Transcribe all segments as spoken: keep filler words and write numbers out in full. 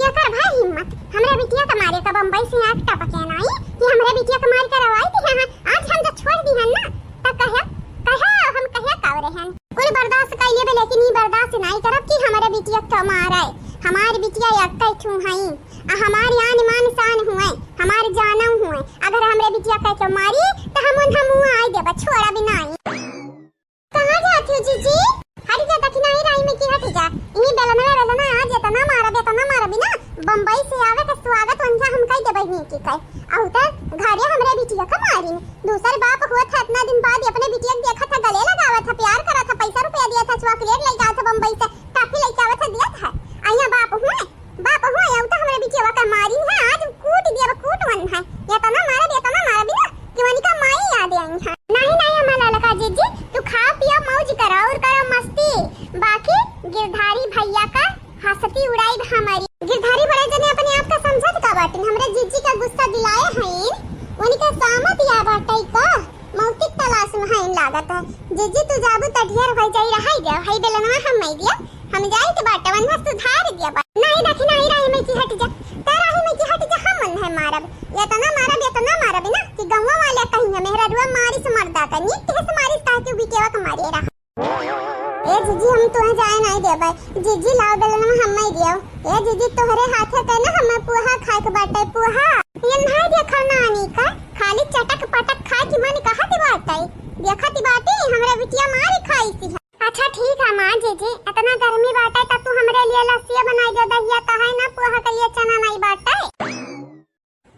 एकर भाई हिम्मत, हमरे बिटिया के मारे का बम्बई से आके टपके नाई कि हमरे बिटिया के मार के रवाई थी। हाँ, आज हम जब छोड़ दी हन ना, त कहे, कहे हम कहे कावरे हन। कुल बर्दाश्त कर लेबे, लेकिन ई बर्दाश्त नाई करब कि हमरे बिटिया के मारे। हमार बिटिया एक ठू हई, आ हमार आन मान शान हुए, हमार जानम हुए। अगर हमरे बिटिया के मारी, त हम उन्हें मुँह आए देबे, छोड़ब नाई। कहाँ जात हो जीजी? हट जा, दखिनाही राही में की हट जा। इही बेलना, बेलना आज एतना मारब, एतना मारब ना, बम्बई से आवे के स्वागत वंजा हम कई देबै नीकी कई। अउ त घरे हमरे बिटिया का मारिन। दूसर बाप हुआ था, इतना दिन बाद अपने बिटिया के देखा था, गले लगावा था, प्यार करा था, पैसा रुपया दिया था, चॉकलेट लेके आवा था बम्बई से, टॉफी लेके आवा था, दिया था। अइया बाप हुए, बाप हो, यऊ तो हमरे बिटिया का मारी है, आज कूट दिया, कूट वन है। एतना मारब, एतना मारब ना कि वनिका माई याद आई है। नहीं, नहीं, हमार ललका जीजी, तू खाओ पियो, मौज करो और करो मस्ती। बाकी गिरधारी भैया का हंसती उड़ाई हमारी। गिरधारी बड़े जने अपने आप का समझत का बाटिन, हमरे जीजी का गुस्सा दिलाए हैं, वनिका सामत या बाटे का? मौती के तलाश में हईन लागत है। जीजी तू जाबू त ढेर होइ जाई, रहाई देव, हई बेलनवा हम नहीं दिया, हम जाई के बाटे वन्हा सुधार दिया बा। नहीं दखिनाही राही में की हट जा, त राही में की हट जा, हम मन है मारब, एतना मारब, एतना मारब ना कि गौवा वाले कहिए मेहररुआ मारिस मर्दा का, नीक केस मारिस काहे कि बिटिया के मारे रहा। ए जीजी हम तुहे जाए नहीं देबै, जीजी लाओ बेलनवा हम नहीं दियो। ए जीजी तोहरे हाथे के ना हमें पोहा खाए के बाटे, पोहा। ये नहीं देखल नानी का, खाली चटक पटक खाए की मन कहत बाटे। देखत बाटी, हमरा बिटिया मारी खाई सी है। अच्छा ठीक है माँ जीजी, इतना गर्मी बाटे त तू हमरे लिए लस्सिया बनाई दे, दहिया त है ना, पोहा के लिए चना नहीं बाटे।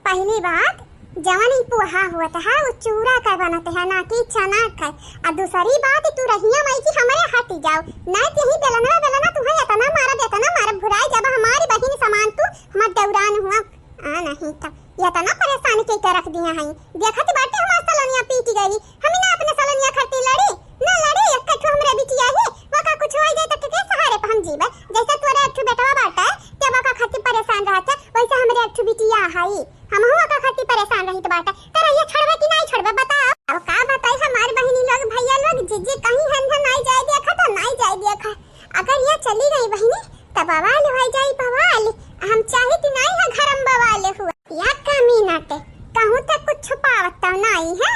पहली बात, जवन ई पोहा होत है, वो चूड़ा का बनत है, ना कि चना का। आ दूसरी बात, तू रहिया माई की हमरे हटी जाओ, ना कि यही बेलनवा, बेलना तुहे इतना मारब, इतना मारब, भुराई जब हमारी बहिन समान तू हमार दौरान हुआ। आ नहीं तो ये इतना परेशान के के रख दिया है। देखत बाटे हमार सलोनिया पीट गई, हम ना अपने सलोनिया खातिर लड़ी, ना लड़ी, एक ठो हमरे बिटिया है, वका कुछ हो जाए तो के सहारे पे हम जीवे? जैसे तोरे एक ठो बेटवा बाटे, ते वका खातिर परेशान रहत है, वैसे हमरे एक ठो बिटिया है, हम हुआ का खातिर परेशान रहित बाटे। तेरा ये छोड़बे कि नहीं छोड़बे, बताओ। अब का बताई हमार बहिनी लोग, भैया लोग, जीजी कहीं हन हन नहीं जाए देखा तो नहीं जाए देखा। अगर ये चली गई बहिनी, त बवाल हो जाई, बवाल। हम चाहित नाई है घर में बवाल हुआ। या कमीना ते, कहूँ त कुछ छुपावत तो नाई है।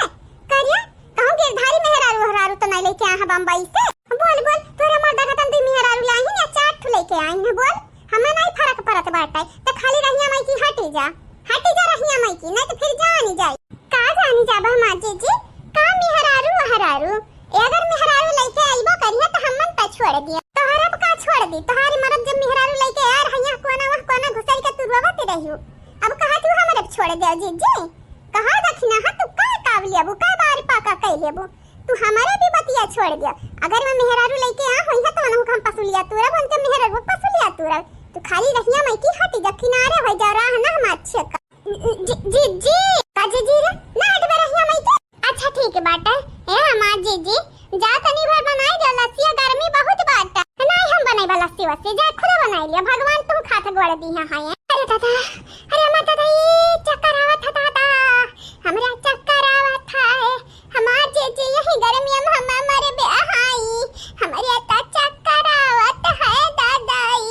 करिया, कहूँ गिरधारी मेहरारू हरारू तो नहीं लेके आया है बम्बई से? बोल, बोल, तोरा मर्दा खतन दुई मेहरारू लाई है या चार ठो लेके आई है, बोल। हमें नहीं फर्क पड़त बाटे, त खाली रहिया माई की हटी जा, हटी जा रहिया माई की, नहीं तो फिर जानी जाई। का जानी जाबा हमार जीजी, का मेहरारू हरारू? ए, अगर मेहरारू लइके अइबो करिहे त हमन त छोड़ दिया। तोहरा का छोड़ दी? तोहारी मरद जब मेहरारू लइके आ रहिया, कोना वह कोना घुसर के तू रोवत रहियो। अब कहा तू हमरे छोड़ दे जीजी? कहा दखिना हा तू का काव लेबू, का बार पाका कइ लेबू? तू हमरे भी बतिया छोड़ दिया। अगर मैं मेहरारू लइके आ होई है त उनहु हम पसुलिया तूरब, उनके मेहरारू पसुलिया तूरब। तू खाली रहिया माई की हटी जा, किनारे हो जा, राह ना हमार छेका। जी, जी, जी। का जी, जी रे? ना हटबे रहिया माई के? अच्छा, ठीक बाटे। ए हमार जी, जी, जा तनी भर बनाई दे लस्सिया, गर्मी बहुत बाटे। नहीं, हम बनइबा लस्सी वस्सी, जा खुद बनाई लिया। भगवान तू खात गोड़ दी है, हाय। अरे दादा, अरे हमार दादा, ई चक्कर आवत है दादा, हमरा चक्कर आवत है। हमार जी, जी, यही गर्मी में हम मर बे हाई, हमरे त चक्कर आवत है दादाई।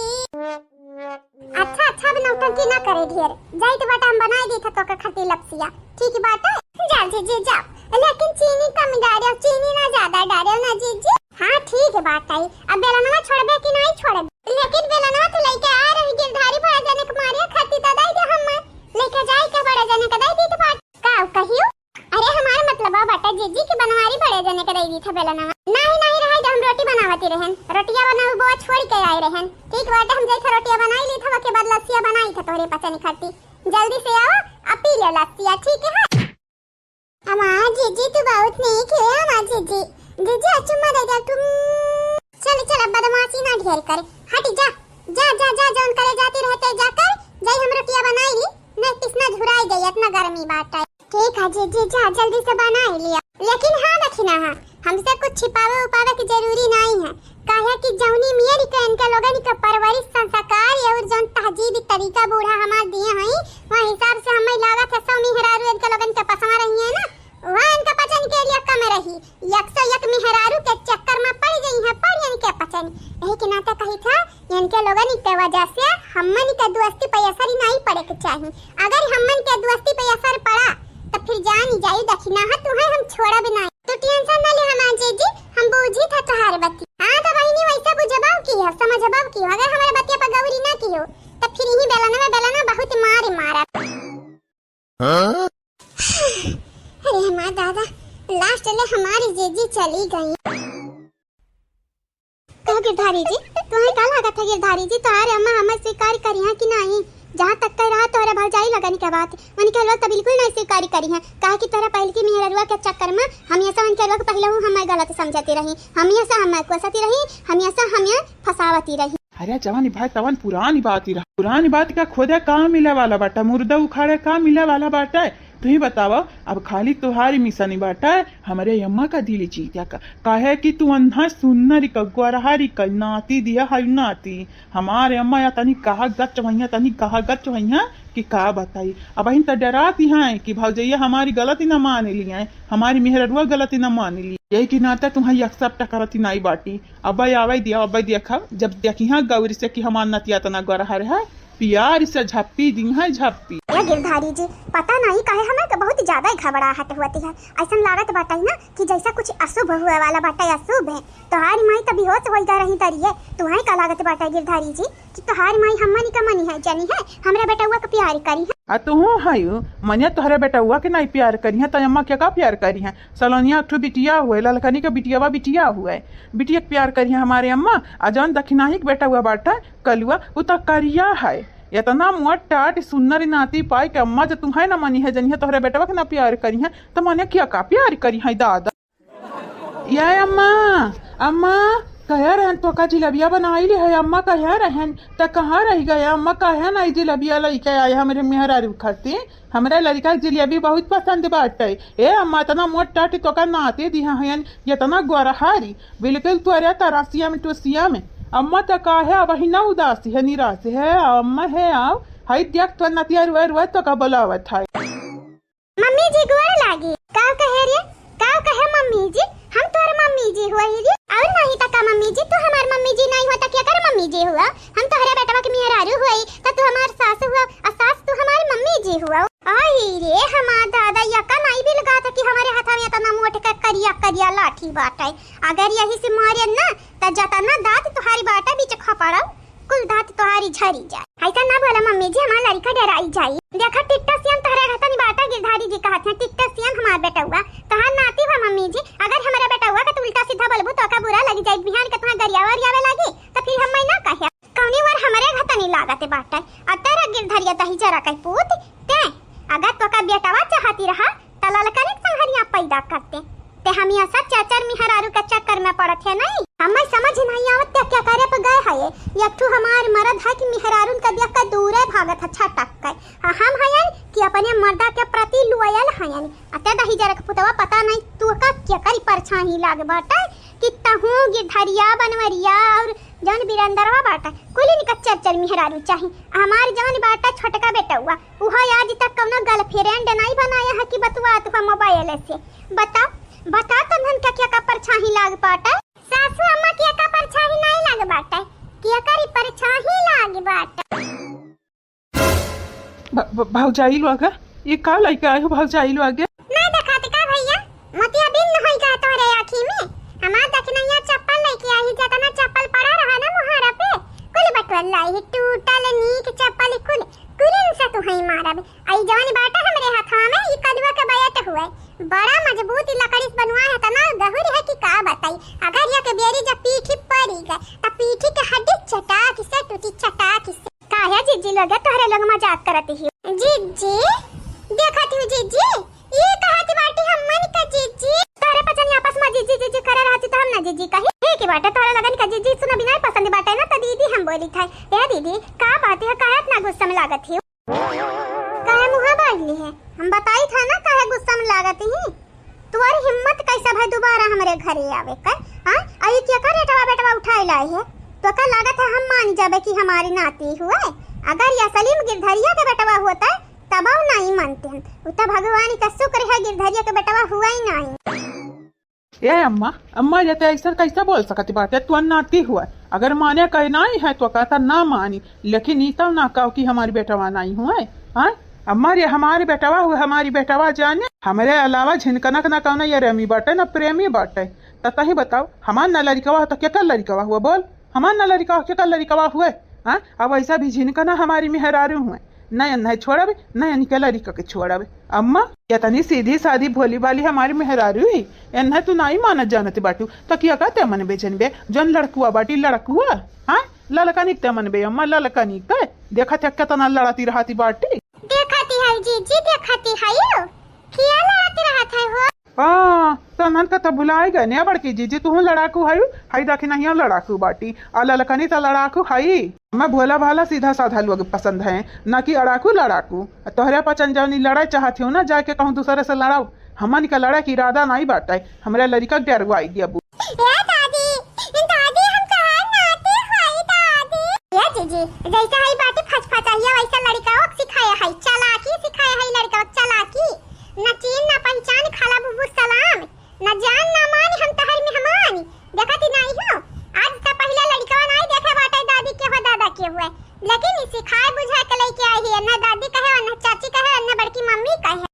अच्छा, अच्छा, अब नौटंकी ना करे ढेर। जाइत बाटे हम बनाई दी था तोके खातिर लपसिया। ठीक बाटे? जा जीजी, जा। लेकिन चीनी कम डारियो, चीनी ना ज्यादा डारियो ना जीजी। हाँ, ठीक बाटे। अब बेलनवा छोड़बे कि नहीं छोड़बे? लेकिन बेलनवा तू लइके आ रही गिरधारी बड़ा जने के मारे खातिर त दई दे हम। लइके जाई के बड़ा जने के दई दी तो बात। का कहियो? अरे हमार मतलबा बाटे जीजी के बनवारी बड़े जने के दई दी था बेलनवा। नहीं, नहीं, रहे दे, हम रोटी बनावती रहन। रोटिया बनावे बोआ छोड़ के आए रहन। ठीक बाटे, हम जैसे रोटिया बनाई ली था, ओके बाद लस्सिया बनाई था तोहरे पचनी खाती। जल्दी से आओ, अब पी लो लस्सिया, ठीक है? हमार जीजी तू बहुत नीक है, हमार जीजी। जीजी, आ चुम्मा दे दे तुम। चल, चल, अब बदमाशी ना ढेर करे। हट जा, जा, जा, जा, जौन करे जाती रहते जा कर, जाई हम रोटिया बनाई ली। नहीं, पिसना झुराई गई, इतना गर्मी बाटे। ठीक है जीजी, जा जल्दी से बनाई लिया। लेकिन हाँ दखिना, हाँ, हमसे कुछ छिपावे उपावे की जरूरी नहीं है, काहे कि जौनी मेरी के इनके लोगन के परवरिश, संस्कार और जौन तहजीब तरीका बूढ़ा हमार दिए हैं, वह हिसाब से हमें लागत है सौ मेहरारू इनके लोगन के पसवा रही है ना, वह इनका पचन के लिए कम रही। एक सौ एक मेहरारू के चक्कर में पड़ गई है, पड़ इनके पचन। यही के नाते कही था, इनके लोगन के वजह से हमन के दोस्ती पे असर ही नहीं पड़े के चाही। अगर हमन के दोस्ती पे असर पड़ा, तो फिर जान जाई दखिनहा तुहैं हम छोड़ब नहीं। तू tension ना ले हमार जीजी, हम बूझी था तोहार बतिया। हाँ तो बहिनी, वैसा बुझबा की हो, समझबा की हो, अगर हमारे बतिया पर गौरी ना की हो, तो फिर यही बेलना में बेलना बहुत मार मारा। हाँ? अरे हमार दादा, last ले हमारी जीजी चली गई। कहो गिरधारी जी, तुम्हें का लागत है गिरधारी जी, तोहरे अम्मा हमें स्वीकार करिहैं कि नहीं? जहाँ तक कह रहा तोहरे भौजाई लगन के बात, उनके लोग तो बिल्कुल नहीं स्वीकार करिहैं, काहे कि तोहरा पहले की मेहररुआ के चक्कर में हमेशा उनके लोग पहले हूँ हमें गलत समझती रही, हमेशा हमें कोसती रही, हमेशा हमें फंसावती रही। अरे जवानी भाई तवन पुरानी बात ही रहा, पुरानी बात का खोदे का मिले वाला बाटा, मुर्दा उखाड़े का मिले वाला बाटा। तू ही बतावा, अब खाली तोहारी मिसनी बाटा, हमरे अम्मा का दिल जीत्या का, काहे कि तू अन्हा सुन्नरी का, गोरहारी का, नाती दिया है नाती। हमारे अम्मा या तनी कहा गच वहिया, तनी कहा गच वहिया कि का बताई। अब अहिन त डराती हैं कि भौजैया हमारी गलती न मान ली हैं, हमारी मेहररुआ गलती न मान ली। यही के नाते तुम्हें accept करती नहीं बाटी। अब आवे दिया, अब देखा, जब देखिहा गौरी से कि हमार नतिया तना गरहर है, प्यार से झप्पी दी है, झप्पी। ए गिरधारी जी, पता नहीं काहे हमें तो बहुत ज्यादा ही घबराहट होती है। ऐसन लागत बाटे ना कि जैसा कुछ अशुभ हुए वाला बाटे, अशुभ है। तोहारी माई तो बेहोश हो गई रही तरिए। तुम्हें का लागत बाटे गिरधारी जी कि तोहारी माई हमनी का मनी है, जनी है, हमरा बेटउआ के प्यार करी है? आ तू हूँ है मनिया, तोहरे बेटउआ के नहीं प्यार करी है, तो अम्मा के का प्यार करी है? सलोनिया एक ठो बिटिया हुए, ललकनी के बिटियावा बिटिया हुए, बिटिया के प्यार करी है हमारे अम्मा। आ जौन दखिनाही के बेटउआ बाटे कलुआ, उ तो करिया है। इतना मोट टाट सुन्नर नाती पाई के अम्मा जो तुम्हें न मनी है, जनिया तोहरे बेटवा के ना प्यार करी है, तो मने क्या का प्यार करी है दादा? ये अम्मा, अम्मा, कहे रहन तो का जिलेबिया बनाई ली है, अम्मा कहे रहन, त कहाँ रह गए अम्मा? कहे नहीं जिलेबिया लेके आए हमरे मेहरारू खातिर। हमरा लड़का के जिलेबी बहुत पसंद बाटे। ए अम्मा, इतना मोट टाटी तोका नाते दिहा हयन, इतना गोरहारी, बिल्कुल तोरे तरसिया में टुसिया में। अम्मा त काहे अब ही ना उदास है, निराश है, अम्मा है आओ, हई देख तो नतिया रुए रुए तोका बुलावत है। मम्मी जी गोर लागी। का कहे रे? का कहे मम्मी जी? हम तोहर मम्मी जी हुआ ही रे। और नहीं त का मम्मी जी, तू हमार मम्मी जी नहीं हो त केकर मम्मी जी हुआ? हम तोहरे बेटवा के मेहरारू हुई, त तू हमार सास हुआ, आ सास तू हमार मम्मी जी हुआ। आई रे हमार दादा, यका नहीं बिलगा था कि हमारे हाथ में इतना मोट का करिया करिया लाठी बाटे। अगर यही से मारे ना, त जतना दांत तोहारी बाटे बीच खपड़ाऊ, कुल दांत तोहारी झरी जाए। ऐसा ना बोला मम्मी जी, हमार लड़का डराई जाई। देखा टिट्टा सियान तोहरे घतनी बाटा, गिरधारी जी कहत हैं, टिट्टा सियान हमार बेटउआ, तोहार नाती हुआ मम्मी जी। अगर हमारे बेटउआ के तू उल्टा सीधा बोलबू तो का बुरा लगी जाई, बिहान के तोहार गरियावा गरियावे लागी, तो फिर हम मैं ना कहे। कौनी ओर हमरे घतनी लागत बाटे, आ तेरा गिरधरिया दही जरा कह पूत, ते अगर तोका बेटवा चाहती रहा, त ललकने के संघरिया पैदा करते। ते हम यहाँ सब चार चार मेहरारू के चक्कर में पड़त है नहीं। हमें समझ नहीं आवत ते क्या करे पे गए है। एक ठू हमार मरद है कि मेहरारून के देख के दूरे भागत है छटक के। आ हम हयन कि अपने मर्दा के प्रति loyal हयन। आ ते दही जरा के पुतवा पता नहीं तू का केकरी परछाही लाग बाटे कि तहूँ गिरधरिया बनवरिया और जौन बिरंदरवा बाटे, कुल इनका चार चार मेहरारू चाही। आ हमार जौन बाटे छोटका बेटउआ, उहो आज तक कौनो girlfriend नहीं बनाया है कि बतुआ तू mobile से। बता, बता तन्हन का क्या का परछाही लाग बाटे? सासू अम्मा के का परछाही नहीं लाग बाटे, के करी परछाही लाग बाटे। भ-, भ-, भौजाई लोग, ये का लइके आए हो भौजाई लोग? ना देखात का भैया, मोतियाबिंद होई का तोहरे आँखी में? हमार दखिनैया चप्पल लइके आई, जतना चप्पल पड़ा रहा ना मुहारा पे, कुल बटोर लाई, टूटल नीक चप्पल कुल, कुलिन से तू हई मारब। आई जवन बाटा हमरे हथवा में, ई कलुआ के बैट हुए, बड़ा मजबूत ई लकड़ी से बनवा है, तना गहुर है कि का बताई। अगर ये के बेरी जब पीठी पड़ी गए, तब पीठी के हड्डी चटाक से टूटी, चटाक से। काहे जिज्जी लोग, तोहरे लोग मजाक करत ही? जिज्जी, देखत ही जिज्जी, ई कहत बाटी हमन का जिज्जी। तोहरे पचनी आपस में जिज्जी जिज्जी करे रहती त हम ना जिज्जी कही। ठीक बाटे, तोहरे लगन का जिज्जी सुना बिना पसंद बाटे ना, त दीदी हम बोली था। ए दीदी, का बात है, काहे इतना गुस्सा में लागत ही? काहे मुँह बांध ली है? हम बताई था ना काहे गुस्सा में लागत ही। तोर हिम्मत कैसे भाई दोबारा हमरे घरे आवे कर? हाँ? अई केकर रेटवा बेटवा उठाए लाई है? तो का लागत है हम मान जाबे कि हमारी नाती हुए? अगर या सलीम गिरधरिया के बेटवा होता, तब नहीं मानते हम। उ तो भगवान का शुक्र है गिरधरिया के बेटवा हुआ ही नहीं। ए अम्मा, अम्मा, ये ते ऐसा कैसे बोल सकती बाटे? तू नाती हुआ, अगर माने कहे नाहीं है तो कहता ना मानी, लेकिन ई तब ना कहो कि हमारी बेटवा नाहीं हुए। हाँ, हमारे, हमारी बेटवा हुए, हमारी बेटवा जाने, हमरे अलावा झिनकनक ना कौनो ये रेमी बाटे ना प्रेमी बाटे। त तही बताओ, हमार ना लड़िकवा हो तो केकर लड़िकवा हुआ? बोल, हमार ना लड़िकवा, केकर लड़िकवा हुए? हाँ, अब ऐसा भी झिनकना हमारी मेहरारू हुए, न एन्हे छोड़बे, न एनके लड़िका के छोड़बे। अम्मा, इतनी सीधी सादी भोली भाली हमारी मेहरारू ही, एन्हे तू नाई मानत जानत बाटू, त किया कहते मन बेचन बे, जौन लड़कुआ बाटी लड़कुआ, हाँ, ललकनी ते मन बे अम्मा, ललकनी ते, देखत है केतना लड़ती रहती बाटी। देखती है जीजी, देखती है यो, किया लड़ती रहत है हो? हाँ, तनन का त भुलाए गए ने बड़की जीजी, तू लड़ाकू है, हई देखी नहीं लड़ाकू बाटी, आ ललकनी त लड़ाकू हई। मैं भोला भाला सीधा साधा लोग पसंद है, ना कि अड़ाकू लड़ाकू। तोहरे पचन जौनी लड़ाई चाहत हो ना, जाके कहूँ दूसरे से लड़ाओ, हमन का लड़ाई के इरादा नहीं बाटे, हमरे लड़िका के डरवाई दिया बू। ए दादी, दादी हम कहाँ नाते हई दादी? ए जीजी, जैसे हई बाटी फचफचाइया वैसे लड़िका सिखाए हई, चालाकी सिखाए हई लड़िका चालाकी। न चीन न पहचान खाला बुबू सलाम, न जान न मान हम तहर मेहमान। देखत ही नाई हो, आज त पहिला लड़िकवा नाई देखे बाटे दादी के हो दादा के हुए, लेकिन ई सिखाए बुझाए के लइके आई है, न दादी कहे, न चाची कहे, न बड़की मम्मी कहे।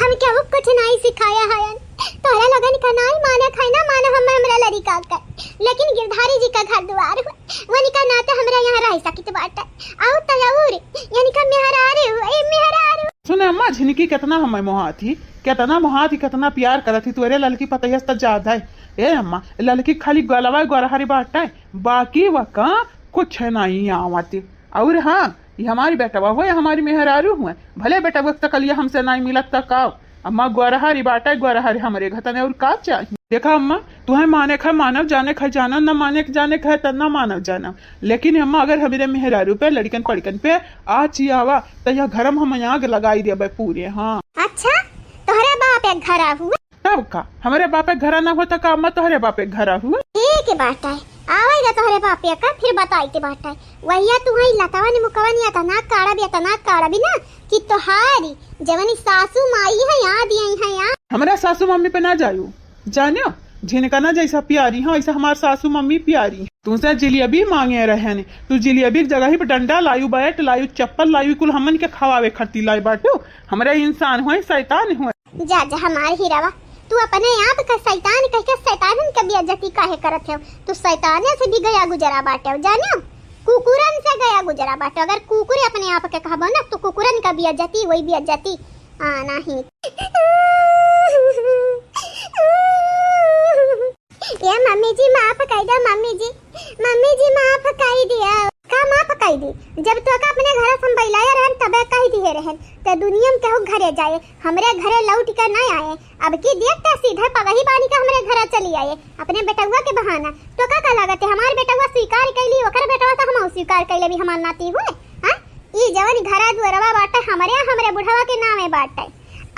हम केहू कुछ नाई सिखाया हयन, तोहरा लोगन का नाई माने खाए ना माने हम हमरा लड़िका के, लेकिन गिरधारी जी का घर दुआर हुए, वनिका नाते हमरा यहाँ रह सकित बाटे। और त और, यानी का मेहरारू, ए मेहरारू। सुने अम्मा, झिनकी केतना हमें मोहात ही, केतना मोहात ही, केतना प्यार करत ही, तोरे ललकी पतैया से त ज्यादा है। ए अम्मा, ललकी खाली गलवा गोरहरी बाटे, बाकी वका कुछ नहीं आवत। और हाँ, ये हमारी बेटवा हुए, हमारी मेहरारू हुए, भले बेटवा के तकलिया हमसे नहीं मिलत त का, अम्मा गोरहरी बाटे, गोरहरी हमरे घतने और का चाही। देखा अम्मा, तुहे माने क है मानव, जाने क है जानव, न माने क जाने क है त न मानव जानव। लेकिन अम्मा अगर हमरे मेहरारू पे, लड़िकन पड़िकन पे आँच आवा त यह घर में हम आग लगाई देबे पूरे। हाँ। अच्छा, तोहरे बाप एक घरा हुए? तब का, हमरे बाप एक घरा ना हो त का अम्मा तोहरे बाप एक घरा हुए? ठीक बात है, आवे दा तोहरे बाप एक का, फिर बताई के बात है। वहिया तू है लतवन मुकवन या तना काड़ा भी, तना काड़ा भी ना कि तोहारी जवनी सासू माई है याद आई है याद। हमरा सासू मम्मी पे ना जायू, जान्यो, झिनकना जैसा प्यारी हो, ऐसा हमार सासू मम्मी प्यारी। तुमसे जिलेबी मांगे रहन, तू जिलेबी के जगह ही पे डंडा लायू, बैट लायू, चप्पल लायू, कुल हमन के खवावे खातिर लाई बाटू। हमरे इंसान हुए, शैतान हुए। जा, जा, हमार हीरावा, तू अपने आप का शैतान कह के शैतानन के बेइज्जती काहे करत हो? तू शैताने से भी गया गुजरा बाटे, जान्यो, कुकुरन से गया गुजरा बाटे। अगर कुकुर अपने आप के कहबो ना, तो कुकुरन का बेइज्जती, वही बेइज्जती। आ, नहीं। ए मम्मी जी, माफ कई दे मम्मी जी, मम्मी जी, माफ कई दिया। का माफ कई दी? जब तो का अपने घर से हम बैलाए रहन, तबे कह दिए रहन, ते दुनिया में केहू घरे जाए, हमरे घरे लौट के नहीं आए। अब की देख ते सीधे पगही बानी का हमरे घरे चली आए, अपने बेटउआ के बहाना। तो का, का लागत है, हमार बेटउआ स्वीकार कैली, ओकर बेटवा तो हम स्वीकार कैले भी हमार नाती हुए। हाँ, ई जवन घरा दुअरवा बाटे हमरे, हमरे बुढ़वा के नामे बाटे।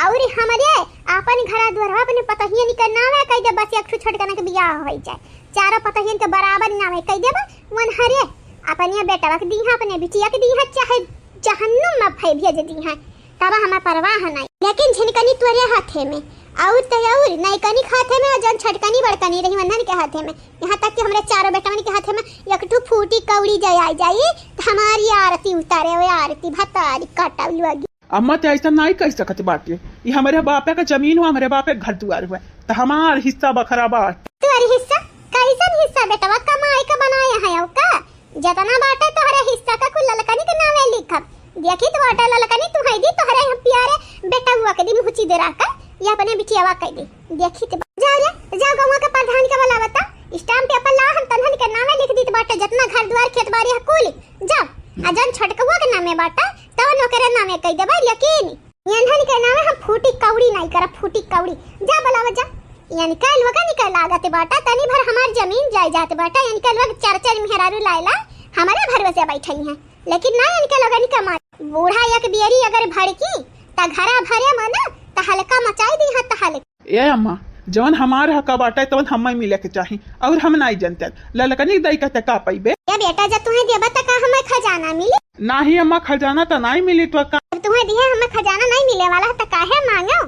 और हमरे आपन घरा दुअरवा अपने पतहियन के नामे कह दे, बस एक ठो छोटकन के बियाह हो जाए, चारों पतहियन के बराबर नामे कह देबा। वन हरे अपने बेटवा के दीहा, अपने बिटिया के दीहा, चाहे जहन्नुम में भे-, भेज दीहा, तब हमें परवाह नहीं। लेकिन झिनकनी तोरे हाथे में, और तो और नैकनी के हाथे में, और जन छटकनी बड़कनी रही वन्हन के हाथे में, यहाँ तक कि हमरे चारों बेटवन के हाथे में एक ठो फूटी कौड़ी जय आ जाई, तो हमारी आरती उतारे हुए आरती भतारी काटा लगी। अम्मा, ते ऐसा नहीं कह सकत बाटे। ये हमरे बापे का जमीन हुआ, हमरे बापे का घर दुआर हुआ, तो हमार हिस्सा बखरा बाटे। तोर हिस्सा? कैसन हिस्सा बेटवा? कमाई का बनाए है का? जतना बाटे तोहरे हिस्सा का कुल ललकनी के नामे लिखब। देखी तो बाटे ललकनी, तू है दी तोहरे हम प्यारे बेटवा के दी मुहची दे रखा, ये अपने बिटियावा कह दी। देखी तो बा-, जाओ रे, जाओ गौवा के प्रधान के बुलावा ता, stamp paper ला, हम तनहन के नामे लिख दी तो बाटे, जतना घर दुआर खेत बाड़ी है कुल। जाओ, आ जन छोटकवा के नामे बाटे, तब ओकरे नामे कह देबे, लेकिन एन्हन के नामे हम फूटी कौड़ी नहीं करब, फूटी कौड़ी। जा बुलावा जा। एनका लोगन के लागत बाटा, तनी भर हमार जमीन जायदाद बाटा, एनका लोग चार चार मेहरारू लायला हमरे भरोसे बैठई हैं, लेकिन ना एनका लोगन के मार। बूढ़ा एक बेरी अगर भड़की, त घरा भरे मना, त हल्का मचाई दी है, त हल्का। ए अम्मा, जवन हमार हक बाटे, तवन हमें मिले के चाही, और हम नाई जनते। ललकनी दाई कहते का पइबे? ए बेटा, जब तुम्हें देबा, त का हमें खजाना मिली? नाही अम्मा, खजाना त नाही मिली तो का? जब तुम्हें दिए हमें खजाना नहीं मिले वाला है, त काहे मांगो?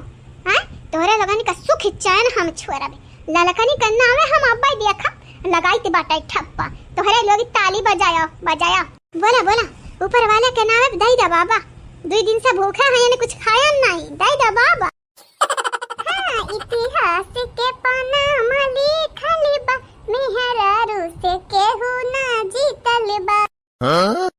हाँ? तोहरे लोगन का सुख चैन हम छोड़बे। ललकनी के नामे हम अब्बे देखब, लगाई ते बाटे ठप्पा। तोहरे लोग ताली बजायो, बजायो। बोला, बोला, ऊपर वाला के नाम पे दई दा बाबा। दुई दिन से भूखा है, यानी कुछ खाया नहीं, दई दा बाबा। हाँ, इतिहास के पन्ना में लिखल बा, मेहरारू से केहू ना जीतल बा। हाँ?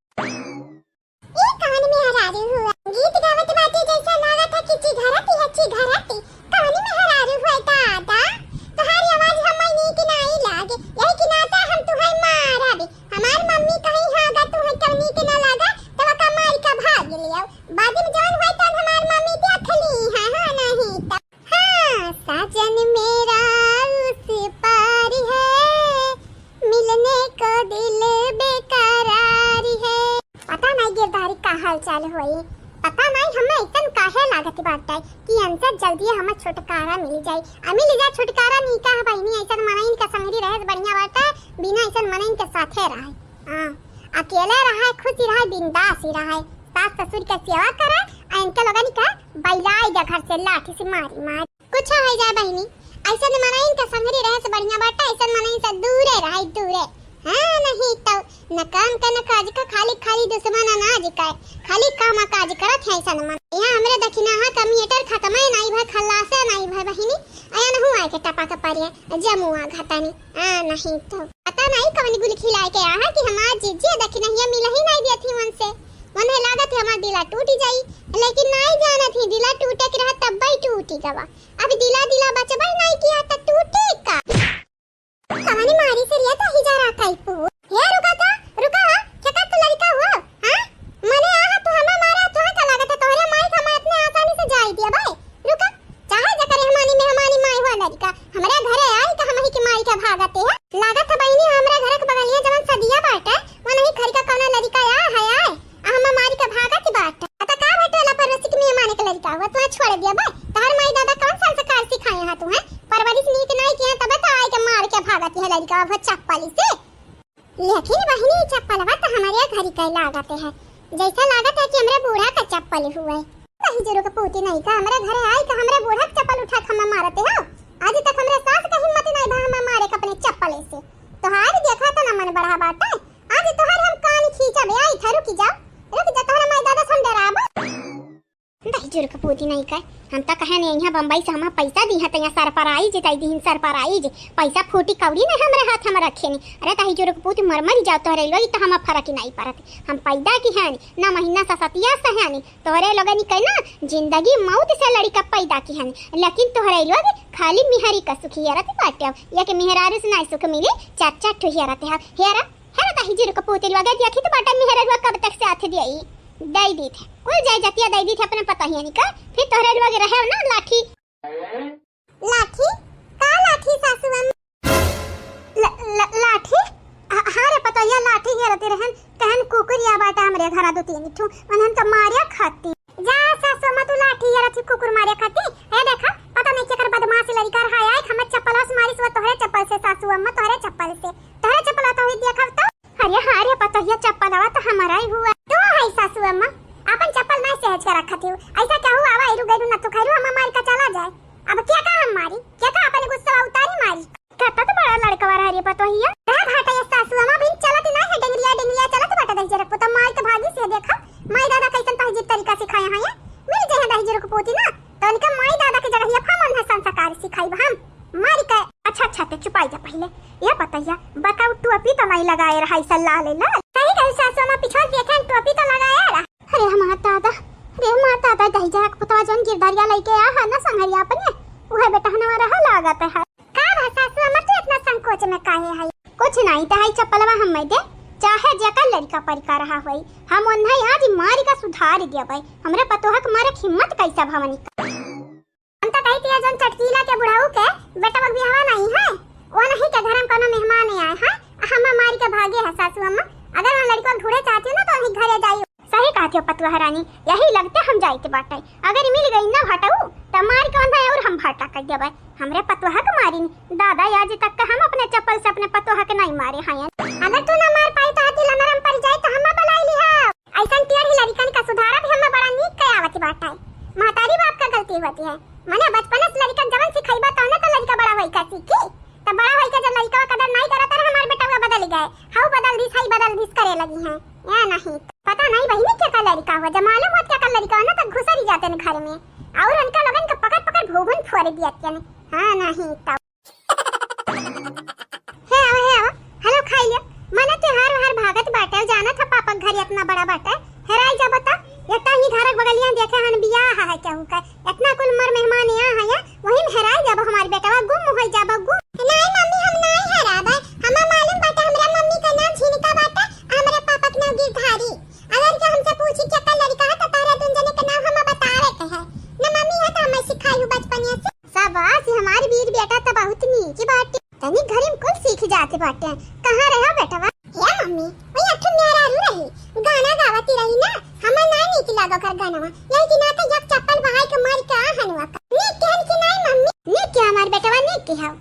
ई कवन मेहरारू हुआ? गीत गावत बाटे जैसे लागत है कि चिघरती है, चिघरती। कवन मेहरारू हुआ दादा? तोहारी आवाज हमें नीक नाई लागे, यही के नाता हम तुहै मारब। हमार मम्मी कहीं हाँ अगर तुहै कवनी के ना लागा, तब का मार के भाग लियो। बाद में जौन हुआ तब हमार मम्मी देख ली है, हाँ नहीं तो। हाँ, साजन मेरा उस पार है, मिलने को दिल बेकरार है। पता नहीं गिरधारी का हाल चाल होई, पता नहीं हमें ऐसन काहे लागत बाटे कि इनसे जल्दी हमें छुटकारा मिल जाई। आ मिल जा छुटकारा, नीका है बहिनी, ऐसन मनइन के संगरी रहे से बढ़िया बाटे, बिना ऐसन मनइन के साथे रहे। हाँ, अकेले रहे, खुश रहे, बिंदास ही रहे, सास ससुर के सेवा करे, आ इनके लोगन के बैलाई दे घर से लाठी से मारी मारी। कुछ हो जाए बहिनी, ऐसन मनइन के संगरी रहे से बढ़िया बाटे, ऐसन मनइन से दूरे रहे, दूरे। हाँ, नहीं तो न काम का न काज का, खाली खाली दुश्मन अनाज का, खाली काम काज करत है ऐसन मन। यहाँ हमरे दखिनाहा का मेटर खत्म है नहीं भाई, खलासे नहीं भाई बहिनी, आया नहु आए के टपा के परिया, जमुआ घाटानी। हाँ, नहीं तो पता नहीं कवन गुल खिलाए के आहा कि हमार जीजी दखिनहिया मिलही नहीं देत ही मन से। मन है लागत है हमार दिला टूट जाई, लेकिन नहीं जानत ही दिला टूटे के रहा तब ही टूटी गवा। अब दिला दिला बचबे नहीं किया त टूटे का? कवनी मारी से रिया तो ही जा रहा काई पू। हे रुका था, रुका, हाँ, क्या का तू लड़का हुआ? हाँ? मने आहा तू हमें मारा, तोहे का लागत है तोहरे माई का मैं इतने आसानी से जाई दिया भाई? रुका, चाहे जकर मेहमानी मेहमानी माई हुआ लड़का, हमरे घरे आई का हमही के माई के भागते है। लागत है बहिनी हमरे घर के बगलिया जवन सदिया बाटे, वो नहीं घर का कौनो लड़का आ है आए। आ हम मारी के भागत बाटे। अता का भटोला पड़ोसी के मेहमान के लड़का हुआ, तू छोड़ दिया बे। तोहर माई दादा कौन संस्कार सिखाए हैं तू, हैं? परवरिश नीक नहीं किया, तबे तो आई के मार के भागत है लड़का वो चप्पल से। लेकिन बहिनी, चप्पलवा तो हमारे घरी के लागत है, जैसा लागत है कि हमरे बूढ़ा का चप्पल हुए। कहीं जरूर के पूती नहीं का हमरे घरे आई का हमरे बूढ़ा के चप्पल उठा के हमें मारते हो। आज तक हमरे सास का हिम्मत नहीं भा हमें मारे के अपने चप्पल से। तोहार देखा तो ना मन बढ़ा बाटे। आज तोहर हम कान खींचब, आई था, रुक जाओ, रुक जा, तोहरा माई दादा से हम डराबो। दहिजर कपूती नहीं कहे, हम तो कहे नहीं, यहाँ बम्बई से हमें पैसा दी है, तो यहाँ सरप्राइज दे दी, सरप्राइज। पैसा फूटी कौड़ी नहीं हमरे हाथ में रखे नहीं। अरे दहिजर कपूती मर मर जाओ, तोहरे लोग तो हमें फर्क ही नहीं पड़त। हम पैदा की है नहीं, ना महीना ससतिया से है नहीं, तोहरे लोगन के ना जिंदगी मौत से लड़ी का पैदा की है नहीं, लेकिन तोहरे लोग खाली मिहरी का सुख हेरत बाटे। अब एक मेहरारू से ना सुख मिले, चार चार ठो हेरत है, हेरा। हेरा ताही जीरो कपूती लगे देखी तो बाटा मेहररुआ कब तक साथ दियाई। दई दीत है। कुल जाय जतिया दई दीत है अपने पतोहिया निका। फिर तोहरे लोग रहे ना लाठी। लाठी? का लाठी सासू अम्मा? ल-, ल-, लाठी? ह-, हाँ रे पतोहिया लाठी हेरती रहन। कहन कुकुर या बाटा हमरे घरा दो तीन ठो। उन्हन का मारिया खाती। जा सासू अम्मा तू लाठी हेरत ही कुकुर मारे खाती। ए देखा, पता नहीं केकर बदमाश लड़का रहा है, हमें चप्पल से मारिस वो तोहरे चप्पल से सासू अम्मा, तोहरे चप्पल से। तोहरे चप्पल तो हुई देखब तो। अरे हाँ रे पतोहिया, चप्पलवा तो हमारा ही हुआ। तो है सासू अम्मा, अपन चप्पल ना सहज के रखत ही। ऐसा क्या हुआ, आवा इरु गैरु न तू खैरु हम मार का चला जाए। अब क्या का हम मारी, क्या का अपन गुस्सा उतारी मारी। कहता तो बड़ा लड़कवा रहा रे पतोहिया। रहा घाटा ये सासू अम्मा बिन चलत ना है, डेंगरिया डेंगरिया चलत बाटा दहिजर कपूत माई तो भागी से देखा, माई दादा कैसन तहजीब तरीका सिखाए हैं ये। मिल जाए दहिजर कपूती ना, तो उनका माई दादा के जगह ये फामन है संस्कार सिखाई हम। मारी के। अच्छा, अच्छा, ते चुपाई जा पहले। ये पतोहिया, बताओ टोपी तो नहीं लगाए रहा, ऐसा लाल लाल। सही कही सासू अम्मा, पिछोर देखे टोपी तो लगाए रहा। अरे हमार दादा, अरे हमार दादा, दहिजर कपूतवा जौन गिरधरिया लइके आ है ना संगरिया अपने, उहे बेटहनवा रहा लागत है। का भा सासू अम्मा, तू इतना संकोच में काहे है? कुछ नहीं, तो है चप्पलवा हम दे, चाहे जेकर लड़का परिका रहा होई, हम उन्हें आज मारी का सुधार देबै। हमरे पतोह के मारे हिम्मत कैसा भवनी का। हम तो कही थी, जौन चटकीला के बुढ़ऊ के बेटवा बियाहवा नहीं है, वो नहीं के घर में कोनो मेहमान आए हैं, हम मारी के भागे है सासू अम्मा। अगर हम लड़का ढूंढे चाहती हो ना, तो वहीं घरे जाइयो। सही कहती हो पतुआ रानी, यही लगते हम जाइत बाटे। अगर मिल गई ना भाटऊ, त मार के ओन्हे और हम भाटा कर देबै। हमरे पतुआ के मारिन, दादा आज तक के हम अपने चप्पल से अपने पतुआ के नहीं मारे हैं। अगर तू ना मार पाई तो हाथी लमरम पड़ जाए तो हम बलाई लिहा। ऐसन टेढ़ी लड़िकन का सुधारा भी हमें बड़ा नीक के आवत बाटे। महतारी बाप का गलती होती है, मने बचपन से लड़िकन जवन सिखाइबा तौने तो लड़िका बड़ा होई का सीखी। त बड़ा होई के जब लड़िका कदर नहीं करत रहे हमार बेटवा बदल चल गए, हऊ बदल दिस, हई बदल दिस करे लगी हैं। या नहीं, पता नहीं बहिनी के का लड़का हुआ, जब मालूम होत के का लड़का हुआ ना, तब घुसरी जाते हैं घर में, और उनका लोगन के पकड़ पकड़ भूभुन फोड़ दिया के ने। हाँ नहीं तब। हे आओ, हे आओ, हेलो खाई लियो। मने त्योहार वहार भागत बाटे, जाना था पापा के घर इतना बड़ा बाटे, हेराई जा बता। ये तो ही घर के बगलिया देखे हन बियाह है केहू का, इतना कुल मर मेहमान यहाँ है, वही में हेराई जाबो हमार बेटवा, गुम हो जाबो, गुम। नहीं मम्मी, हम नहीं हेराबे, हमें मालूम बाटे, हमरा मम्मी का नाम झिनका बाटे, हमरा पापा के नाम गिरधारी। अगर के हमसे पूछी के का लड़का है, तो तोहरा दुन जने के नाम हम बतावे के है। न मम्मी है तो हमें सिखाई हूँ बचपनिया से। शाबाश, ये हमार वीर बेटा तो बहुत नीक बाटे। तनी घरे में कुल सीख जाते बाटे। कहाँ रहो बेटवा? हे मम्मी, वही अठुन मेहरारू रही, गाना गावती रही ना, हमें ना नीक लागो कर गानवा। यही के नाते जब चप्पल बहाई के मार के आ हनुआ का। नीक केहन की नहीं मम्मी? नीक के हमार बेटवा, नीक के हव।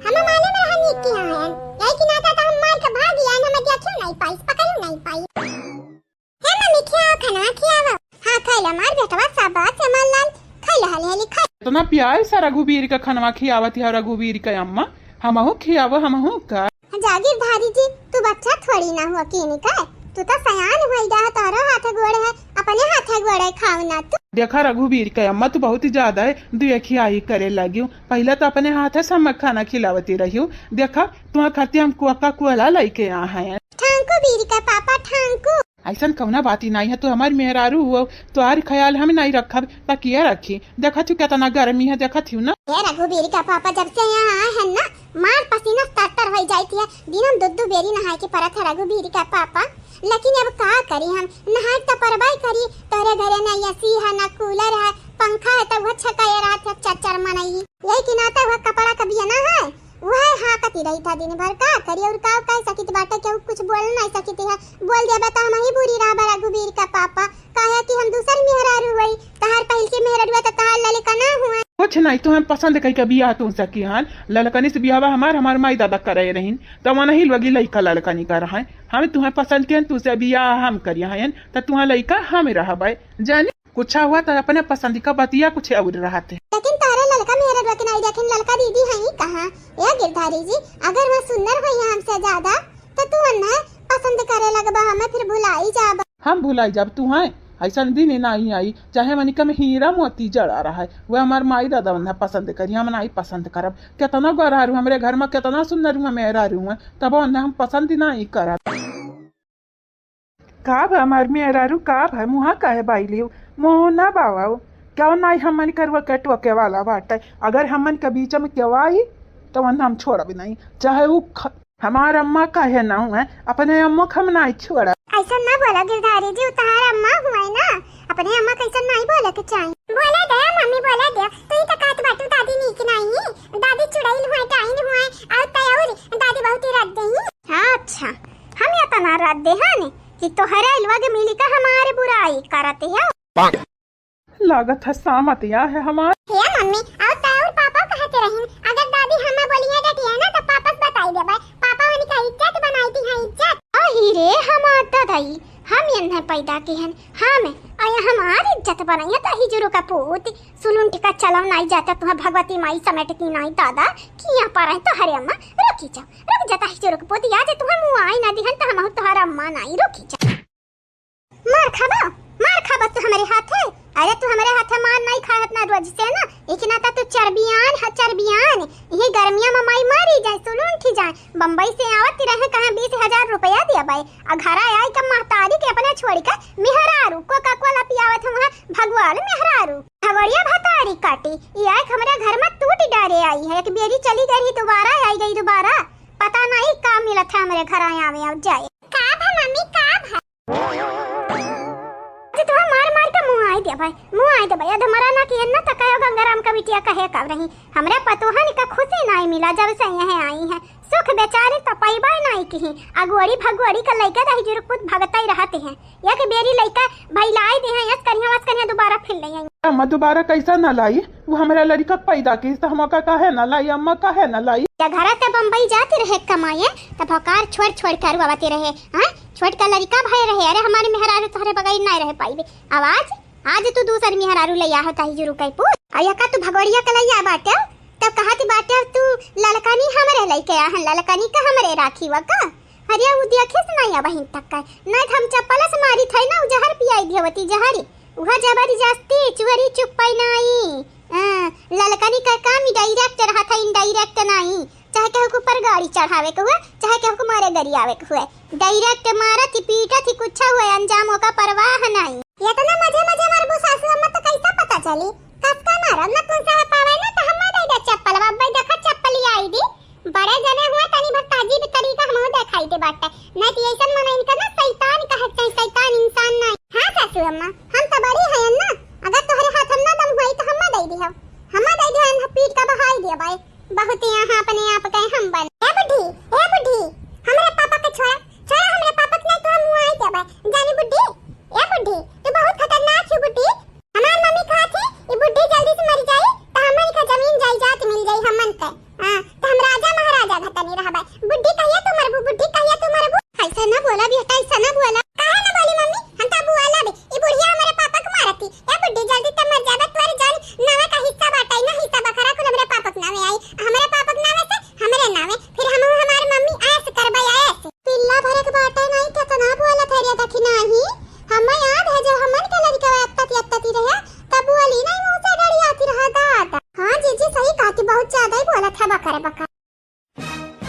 हमें मालूम रहा नीक के हन। यही के नाते तो हम मार के भाग गया, हमें देखियो नहीं पाई, पकड़ियो नहीं पाई। हे मम्मी, खियाओ खाना, खियाओ। हाँ, खाई ला हमार बेटवा, शाबाश हमार लाल, खाई ला, हाली हाली खाई। इतना प्यार से रघुवीर का खनवा खियावत है, रघुवीर का अम्मा, हमहू खियावो, हमहू का। जा गिरधारी जी, तू बच्चा थोड़ी ना हुआ कीनी का, तू तो सयान हुई जा, तोहरो हाथ गोड़ है, अपने हाथ गोड़ है, खाओ ना तू। देखा रघुवीर का अम्मा, तू बहुत ही ज्यादा है, दुए खियाई करे लगी हूँ। पहले तो अपने हाथ से हम खाना खिलावती रही हूँ, देखा तुम्हारे खातिर हम कोका कोला लेके आ हैं। ठांकू बीर का पापा, ठांकू। ऐसन कौना बात ही नहीं है, तू हमार मेहरारू हो, तोहार ख्याल हम नहीं रखब, त किया रखी? देखत हूँ कितना गर्मी है, देखत हूँ ना। ए रघुवीर का पापा, जब से यहाँ आए हैं ना, मार पसीना तर तर हो जाती है। दिन में दो दो बेरी नहाए के पड़त है रघुवीर का पापा, लेकिन अब का करी हम, नहाए तो परबाई करी। तोरे घरे ना एसी है, ना कूलर है, पंखा है, तो वह छकाए रहत है चर चर मनई। यही के नाते वह कपड़ा का बिया ना है, वह हाँकती रही था दिन भर, का करी और का कह सकित बाटे, केहू कुछ बोल नहीं सकित है। बोल दिया बता, हम ही बुरी रहा बा रघुवीर का पापा, काहे कि हम दूसर मेहरारू हुई, तहार पहिल के मेहरारू तो तहार ललका ना हुए। कुछ नहीं, तुम्हें पसंद कई के बियाह तू सकी हन, ललकनी से बियाह हमार, हमार माई दादा करे रहीन, त वनही लोगी लइका ललकनी का रहे। हम तुम्हें पसंद किहन, तुझसे बियाह हम करिया हन, त तुम्हार लइका हम रहबे, जानी। कुछ हुआ तो अपने पसंद का बतिया कुछ और रहत है। लेकिन तोहरे ललका मेहररुआ के नाई देखिन, ललका दीदी हई कहाँ? ए गिरधारी जी, अगर वह सुंदर होई हमसे ज्यादा, तो तू उन्हें पसंद करे लगबा, हमें फिर भुलाई जाबा। हम भुलाई जाब तू हैं? ऐसन दिन ही नाई आई, चाहे मनिका में हीरा मोती जड़ा रहा है, वह हमार माई दादा उन्हें पसंद करी, हम नाई पसंद करब। कितना गोरारू हमरे घर में, कितना सुंदर मेहरारू है, तब उन्हें हम पसंद ही नाई करब। का भा हमार मेहरारू, का भा मुहा काहे बाई लियो? मुँह ना बावाओ। क्यों नाई हमन करवा के टोके वाला बाटे? अगर हमन के बीच में केहू आई, तो वरना हम छोड़ब नहीं। चाहे उ ख-, हमार अम्मा काहे ना हुए, अपने अम्मा के हम नाई छोड़ब। ऐसा ना बोला गिरधारी जी, उ तहार अम्मा हुए ना, अपने अम्मा कैसन नाई बोले के चाही। बोले दे मम्मी, बोले दे, तू ही तो कहत बाटू दादी नीक नाई, दादी चुड़ैल हुए, डाइन हुए, और तय और दादी बहुत ही रद्द ही। हाँ, अच्छा, हम इतना रद्द हन कि तोहरे लोग मिली का हमारे बुराई करत है। लागत है सामतिया है हमार। हे मम्मी, और तय और पापा कहते रहिन, अगर दादी हमें बोलिए डटिए ना तो पापा से बताई देबे। पापा उनका इज्जत बनाई दी है, इज्जत। अही रे हमार ददाई, हम इन्हें पैदा की हन, हम, और हमार इज्जत बनाई है तो ही जुरु का पूत, सुलुंठ का चलाओ नाई जाता तुम्हें भगवती माई समेटती नाई दादा, कि यहाँ पर है तोहरे अम्मा, रुकी जा, रुक जा, ताही जुरु का पूत, या जे तुम्हें मुँह आई ना दिहन तो हम तोहरा अम्मा नाई, रुकी जा। मार खाबो, मार खाबो तू हमरे हाथे। अरे तू हमरे हाथे मार नाई खाहत ना रोज से ना, एक ना तो तू चरबियान है, चरबियान। यही गर्मिया में माई मारी जाए, सुलून उठी जाए। बम्बई से आवत रहे, कहे बीस हजार रुपया दिया बाई, आ घरा आई के महतारी के अपने छोड़ी के मेहरारू कोका कोला पियावत हम वहाँ भगवान मेहरारू। भगोड़िया भतारी काटी, ई आँख हमरे घर में टूट डारे आई है। एक बेरी चली गई, दोबारा आई गई, दोबारा पता नहीं का मिलत है हमरे घर आवे और जाए। का भा मम्मी, का भा? जे तोहा मार मार के मुँह आई दे भाई, मुँह आई दे भाई। अध मरा ना किए ना तकायो गंगाराम का बिटिया कहे का रही। हमरे पतोहन का खुशी नाई मिला जब से यहाँ आई है। सुख बेचारी तो पैबा नाई किही। अगोड़ी भगोड़ी का लइका दही जुरुकुत भगतई रहते हैं। एक बेरी लइका भइलाई दे हैं, यस करिया, वस करिया, दोबारा फिर ले आई। अम्मा दोबारा कैसा ना लाई? वो हमरा लड़का पैदा की तो हमका काहे ना लाई? अम्मा काहे ना लाई? या घरा से बम्बई जाती रहे कमाए, तब हकार छोड़ छोड़ के अरुआवती रहे। हाँ? छोटका लड़का भय रहे, अरे हमारे मेहरारू तोहरे बगैर नहीं रह पाइबे। अब आज, आज तू दूसर मेहरारू ले आहो ताही जुरु कई पूत। आ यका तू भगोड़िया के लैया बाटे, तब कहत बाटे, "अब तू ललकनी हमरे लइके आहन, ललकनी का हमरे राखी वा का?" अरे, उ देखिस नाई अबहिन तक का, नाई त हम चप्पल से मारित है ना, उ जहर पियाई दिया होती, जहरी। उहा जबरदस्ती, चोरी चुप्पई नाई। हाँ, ललकनी का काम direct रहत है, indirect नाई। चाहे केहू के ऊपर गाड़ी चढ़ावे के हुए, चाहे केहू के मारे गरियावे के हुए, direct मारत ही, पीटत ही, कुछ हुए, अंजाम ओका परवाह नाई। इतना मजे मजे मरबू सासू अम्मा, तो कैसा पता चली? कस का मारब ना, तुमसे है पावे ना, तो हम दे दे चप्पल, बाबा देखा चप्पल ही आई दी। बड़े जने हुए, तनी भर तहजीब तरीका हमहू देखाई दे बाटे। नहीं तो ऐसन मन इनका ना शैतान कहे के चाही, शैतान इंसान नहीं। हाँ सासू अम्मा, हम तो बड़ी हैं ना, अगर तोहरे हाथ हम ना दम हुई तो हम दे दिहब, हम दे दिहब, हम पीट का बहाई दिया बाई। बहुत यहाँ अपने आप के हम बन। ए बुढ़ी, ए बुढ़ी, हमरे पापा के छोड़ा, छोड़ा हमरे पापा के, नहीं तो हम मुआई देबे। जानी बुढ़ी, ए बुढ़ी, तू बहुत खतरनाक है बुढ़ी। हमार मम्मी कहत है, "ई बुढ़ी जल्दी से मर जाई, त हमनी का जमीन जायदाद मिल जाई हमन के। हाँ, त हम राजा महाराजा घतनी रहबे। बुढ़ी कहिया तू मरबू, बुढ़ी कहिया तू मरबू?" ऐसा ना बोला बेटा, ऐसा ना बोला। काहे ना बोली मम्मी? हम तो बोला बे, ई बुढ़िया हमरे पापा के मारती। ए बुढ़ी जल्दी त मर जाबे, तोरे जान नावे का हिस्सा बाटे ना, हिस्सा बखरा कुल हमरे पापा के नावे आई, हमरे पापा के नावे से हमरे नावे, फिर हम हमार मम्मी ऐस करबे ऐस। पिल्ला भरे के बाटे नहीं, केतना बोलत है रे दखिनाही। हमें याद है जब हमन के लड़का अत्तती अत्तती रहे, तब बोली नहीं मुंह से डरियाती रहा दादा। हाँ जीजी सही कहती, बहुत ज्यादा ही बोलत है बकर बकर।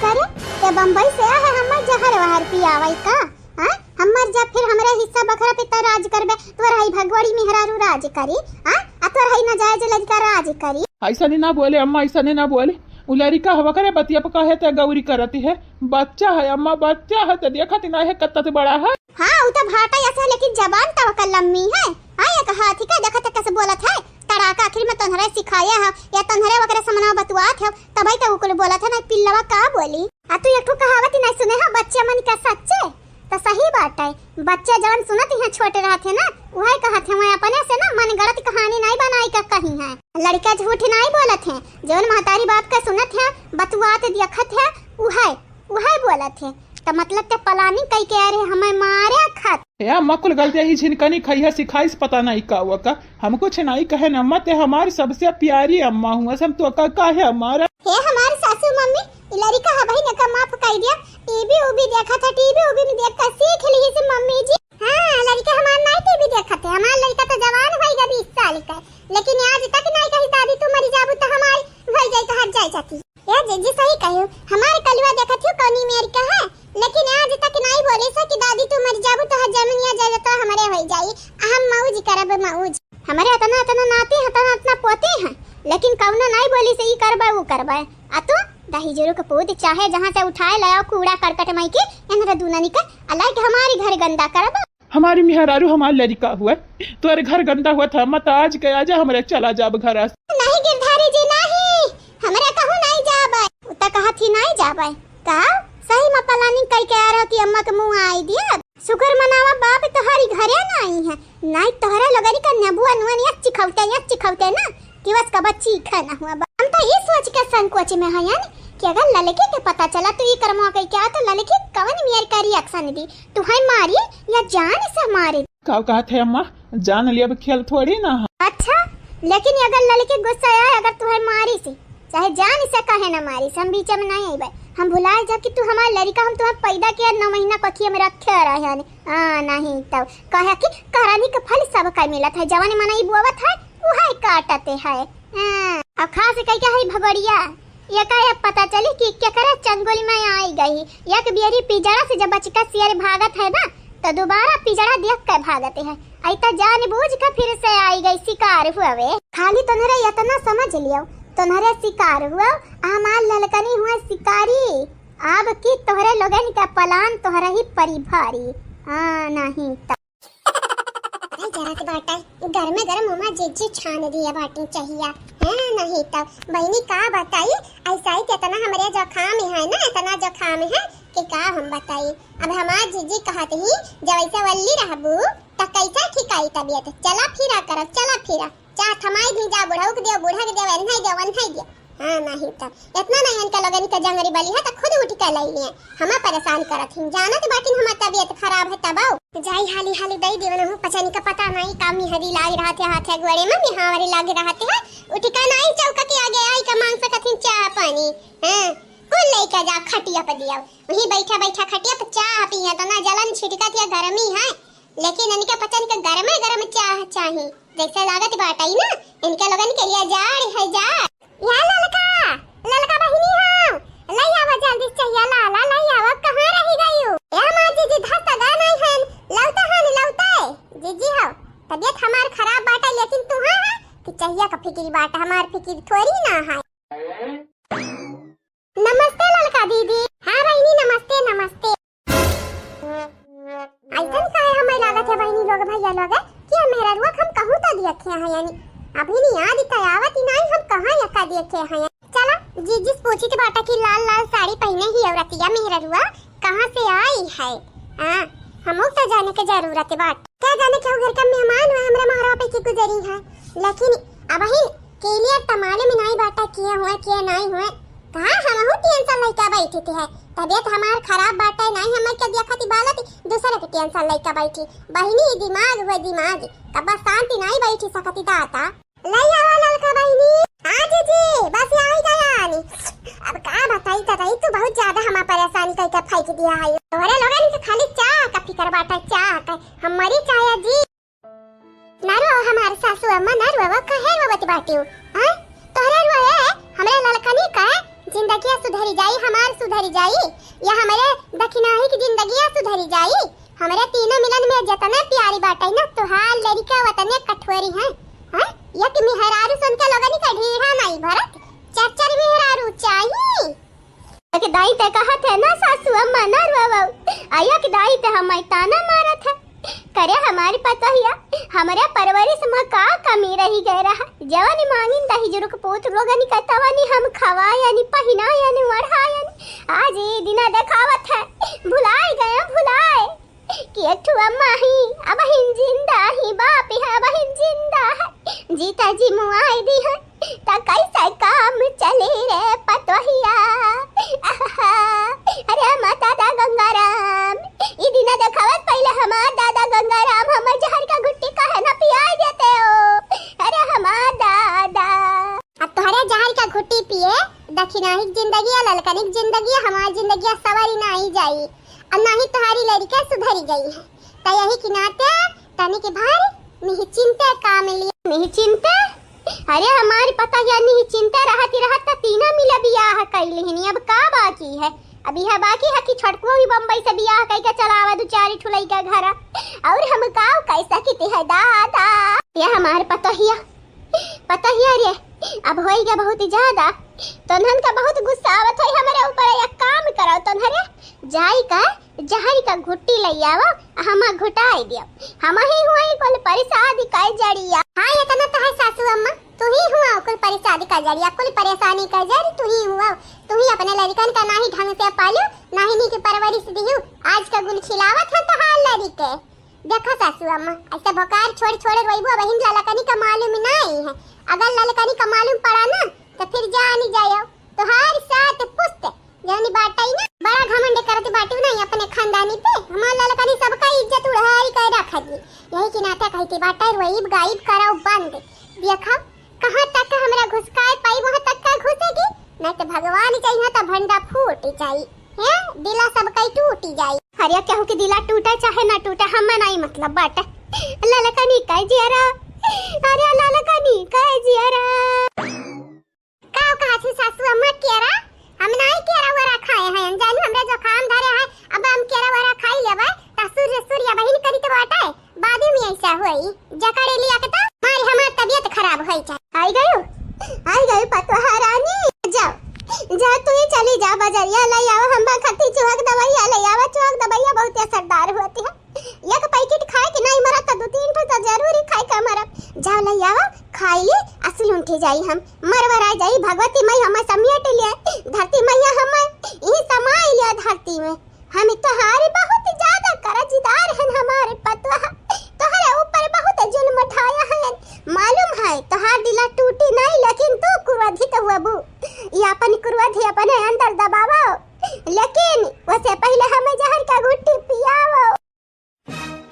करे, ते बम्बई से आए है, हमें जहर वहर पियावई का? हाँ? हमर जब फिर हमरे हिस्सा बखरा पे त राज करबे, तोर हई भगवाड़ी मेहरारू राज करी, हाँ? आ तोर हई नाजायज लड़का राज करी। ऐसा नहीं ना बोले अम्मा, ऐसा नहीं ना बोले। उ लड़िका हवा करे बतिया पे कहे ते गौरी करती है। बच्चा है अम्मा, बच्चा है तो देखत ना है कत्ता से बड़ा है। हाँ, उ तो भाटा ऐसा है, लेकिन जबान तो ओकर लम्मी है। हाँ, एक हाथी का देखत कैसे बोलत है। तड़ाका आखिर में तोहरे सिखाए है या तोहरे ओकरे समनवा बतुआत है, तबई तो उ कुल बोलत है, ना पिल्लवा का बोली। आ तू एक ठो कहावत ही नहीं सुने है बच्चे मन का सच्चे? तो सही बात है, बच्चे जवन सुनत ही छोटे रहत है ना, उहे कहत है, वह अपने से ना मन गढ़त कहानी नहीं बनाई का कही है। लड़का झूठ नहीं बोलत है, जवन महतारी बाप का सुनत है, बतुआत देखत है, उहे, उहे बोलत है। तो मतलब ते planning कई के आ रहे हमें मारे खात। ए अम्मा, कुल गलतियाँ ही झिनकनी खइहा सिखाइस, पता नहीं का हुआ का। हम कुछ नहीं कहे न अम्मा, ते हमारी सबसे प्यारी अम्मा हुआ, हम तो का, का है हमारा। हे हमारी सासू मम्मी, ई लड़िका है बहिन, एका माफ कर दिया। टीवी उवी देखत है, टीवी उवी में देख कर सीख ली से मम्मी जी। हाँ, लड़िका हमार नहीं टीवी देखत है, हमार लड़िका तो जवान होई गई बीस साल का, लेकिन आज तक नहीं कही दादी तू मरी जाबू तो हमारी होई जाई तो हट जाई जाती। ए जीजी सही कहो, हमार कलुआ देखत हो कौनी मेर का है, लेकिन आज तक नहीं बोली से कि दादी तू मर जाबू तो जमीनिया जायदाद तो हमरे होई जाई, हम मौज करब मौज। हमरे इतना इतना नाती हैं, इतना इतना पोती हैं, लेकिन कौनो नहीं बोली से ई करबे उ करबे। आ तू दही जरूर के पूत चाहे जहाँ से उठाए लाओ कूड़ा करकट माई के, इनरे दूना निकल अलाई के हमारी घर गंदा करबे। हमारी मेहरारू हमार लड़िका हुआ, तोर घर गंदा हुआ था, मत आज के आजा हमरे चला जाब घर से। नहीं गिरधारी जी नहीं, हमरे कहूँ नहीं जाबे। उ त कहत ही नहीं जाबे। का? सही में planning कई के आ रहती अम्मा के मुँह आई दिया। शुक्र मनावा बाप तोहरी घरे नहीं है, नहीं तोहरे लोगरी का नेबुआ नुआ निया चिखौते या चिखौते ना। कि बस का बच्ची खा ना हुआ बा। हम तो ई सोच के संकोच में हयन कि अगर ललकी के पता चला तो ई करमवा कई क्या तो ललकी कवन मेर का reaction दी, तू है मारी या जान से मारी। का कहत है अम्मा, जान लिया अब खेल थोड़ी ना है। अच्छा, लेकिन अगर ललकी गुस्सा आए अगर तू है मारी से, चाहे जान से कहे ना मारी से, हम बीच में नहीं आइबे। हम भुलाए जा कि तू हमार लड़िका, हम तुम्हें पैदा किया नौ महीना कखिया में रखे रहे हन। हाँ, नहीं तो कहे कि करनी के फल सबका मिलत है, जवन मनई बोवत है उहे काटते है। हाँ, अब खास कई के है भगोड़िया, ये का ये पता चली कि केकरा चंगुल में आई गई। एक बियरी पिजड़ा से जब बचका सियर भागत है ना, तो दोबारा पिजड़ा देख के भागते है। आई तो जानबूझ के फिर से आई गई शिकार हुआ वे। खाली तोहरे इतना समझ लियो, तोहरे शिकार हुआ, हमार ललकनी हुआ शिकारी। अब की तोहरे लोगन का plan तोहरे ही परी भारी। हाँ, नहीं तो। अरे जरा से बाटा, गरमे गरम हमार जीजी छान दिया बाटी चाहिया। हाँ, नहीं तो बहनी का बताई, ऐसा ही कितना हमरे जुकाम है ना, इतना जुकाम है कि का हम बताई। अब हमार जीजी कहत ही, "जब ऐसे वल्ली रहबू, त कैसे ठिकाई तबियत? चला फिरा करब, चला फिरा। चाह थमाई दी जा, बुढ़ऊ के दियो, बूढ़ा के दियो, एन्हई दियो, ओन्हई दियो।" हाँ, नहीं तो। इतना नहीं इनका लोगन के जंगरी बली है, तो खुद उठ के लई लिए। हमें परेशान करत ही। जानत बाटिन हमार तबियत खराब है तब आओ। जाई हाली हाली दई देवन हूँ, पचनी का पता नहीं का मिहरी लाग रहा थे, हाथे गोड़े में मिहावरी लाग रहा थे। उठ के नहीं चौका के आगे आई का मांग सकत हिन चाह पानी। हाँ, कुल लइके जा खटिया पे दिया। वहीं बैठा बैठा खटिया पे चाह पिया, तना जलन छिटकत या गर्मी है, लेकिन इनके पचन के गरमे गरम चाह चाही। जैसे लागत बाटई ना, इनके लोगन के लिए जाड़ है जाड़। या ललका, ललका बहिनी हो, लई आवा जल्दी से चहिया लाला, लई आवा, कहाँ रही गयू? ए हमार जीजी धस गए नहीं हन, लौटे हन, लौटे। जीजी हो, तबियत हमार खराब बाटे, लेकिन तुहाँ है कि चहिया का फिकिर बाटे, हमार फिकिर थोड़ी ना है। नमस्ते ललका दीदी। हाँ बहिनी, नमस्ते, नमस्ते। ऐसन काहे हमें लागत है बहिनी लोग, भैया लोग, कि हम मेहररुआ के हम कहूँ तो देखे हैं, यानी अभी नहीं याद तो आवत ही नहीं, हम कहाँ यका देखे हैं। चला, जीजी से पूछी के बाटा कि लाल लाल साड़ी पहने ही औरतिया मेहररुआ कहाँ से आई है? हाँ, हमहू तो जाने के जरूरत बाटे। क्या जाने क्यों घर का मेहमान हुआ हमरा महरवा पे की गुजरी है, लेकिन अबहिन के लिए त मालूम नहीं बाटा किए हुए, किए नहीं हुए। कहाँ हमहू टेंशन लइका बैठी थी है, तबियत हमार खराब बाटे, नहीं हमर के देखती बालत, दूसरे के टेंशन लइका बैठी। बहिनी, ई दिमाग हुए दिमाग, कब्बा शांति नहीं बैठी सकती दाता। लई आवा ललका बहिनी। हाँ जीजी, बस आई गयानी। अब का बताई त रही, तू बहुत ज्यादा हमार परेशानी कइके फेंक दिया है। तोहरे लोगन के खाली चाह का फिकर बाटे, चाह का। हम मरी चाहे जी। ना रो हमार सासू अम्मा, ना रो, वो कहे रो बत बाटियो। हाँ? तोहरे रो है, हमरे ललकनी का जिंदगिया सुधरी जाई, हमार सुधरी जाई, या हमरे दखिनाही की जिंदगिया सुधरी जाई। हमरे तीनों मिलन में जतने प्यारी बाटे ना, तोहार लड़का वतने कठोरी हैं। हाँ? एक मेहरारू सुन के लोगन का ढीढ़ा नहीं भरत, चार चार मेहरारू चाहिए। एक दाई ते कहत है ना सासू अम्मा ना रोवो, आ एक दाई ते हमार ताना मारत है। करे हमारी पतोहिया, हमरे परवरिश में का कमी रही गए रहा? जवन मांगिन दही जुरुक पूत लोगन का तवनी हम खवायन, पहिनायन, ओढ़ायन। आज ई दिना देखावत है, भुलाए गए, भुलाए। कि एक ठो अम्मा ही, अबहिन जिंदा ही, बाप ही, अबहिन जिंदा है। जीता जी मुआई दी है, त कैसे काम चली रे पतोहिया? आहा, अरे माता दा गंगाराम, ई दिना देखावत पहिले हमार दादा गंगाराम, हमर जहर का घुट्टी काहे ना पियाई देते हो? अरे हमार दादा। अब तोहरे जहर का घुट्टी पिए, दखिनाही की जिंदगी या ललकनी की जिंदगी, हमार जिंदगी सवारी ना आई जाई। अब नाही तोहारी लड़िका सुधरी गई है, त यही के नाते तनी के भार निश्चिंते काम लिए। निश्चिंते? अरे हमारी पतोहिया निश्चिंते रहती रहत त तीना मिला बियाह कई लिहनी, अब का बाकी है? अब यह बाकी है कि छोटको भी बम्बई से बियाह कई के चलावा दो चार ठुलई का घर, और हम का कह सकते हैं दादा? ये हमारे पतोहिया पतोहिया रे, अब होई गया बहुत ही ज्यादा। तोन्हन का बहुत गुस्सा आवत है हमरे ऊपर। एक काम करो तोन्हरे, जाई का जहरी का घुट्टी लई आवो, हमा घुटाई दियो। हम ही हुआई कुल परिसादी का जड़िया। हाँ, इतना तो है सासू अम्मा, तू ही हुआ कुल परिसादी का जड़िया, कुल परेशानी का जड़ तू ही हुआ। तू ही अपने लड़कन का नाही ढंग से पालियो, नाही नीक परवरिश दियो। आज का गुल खिलावत है तोहार लड़के। देखो सासू अम्मा, ऐसे भोकार छोड़ छोड़ रोइबो, बहिन ललकनी का मालूम नहीं है। अगर ललकनी का मालूम पड़ा ना, तो फिर जानी जायो। तोहार सात पुस्त जौनी बाटई ना, बड़ा घमंड करत बाटू नहीं अपने खानदानी पे। हमार ललकनी सबका इज्जत उड़ाई के रख दी। यही के नाते कहती बाटे, रोइब गाइब करो बंद। देखो, कहाँ तक हमरा घुसकाए पाई, वहाँ तक का घुसेगी, नहीं तो भगवान चाहिए तो भंडा फूट जाई। हैं, दिला सब कई टूट जाई। अरे केहू के दिला टूटे चाहे ना टूटे, हमें नहीं मतलब बाटे। ललकनी का जियरा, अरे ललकनी का जियरा। का कहा थी सासू अम्मा केरा? हम नहीं केरा वरा खाए हैं, जानू हमरा जुकाम धरे है, अब हम केरा वरा खाई लेबे, त सूर्य सूर्य बहिन करी तो बाटे। बाद में ऐसा होई, जकड़े लिया के तो मारी हमार तबियत खराब होई जाए। आई गयो, आई गयो पतोहा रानी। जाओ, जाओ तू ही चली जा बजरिया, ले आओ हम खट्टी चुहक दवाइया, ले आओ चुहक दवाइया बहुत असरदार होती है। एक पैकेट खाए के नहीं मरत तो दो तीन ठो तो जरूरी खाए के मरब। जाओ ले आओ, खाई ले, असल उठी जाई हम, मरवरा जाई, भगवती मैया हमें समेट ले, धरती मैया हमें यही समाई ले धरती में। हम तोहारी बहुत ज्यादा कर्जदार हन हमारे पतोहा, तोहरे ऊपर बहुत जुल्म उठाया है। मालूम है तोहार दिला टूटी नहीं, लेकिन तू क्रोधित हुआ बू। ये अपन क्रोध अपने अंदर दबावो, लेकिन वसे पहले हमें जहर का घुट्टी पियावो।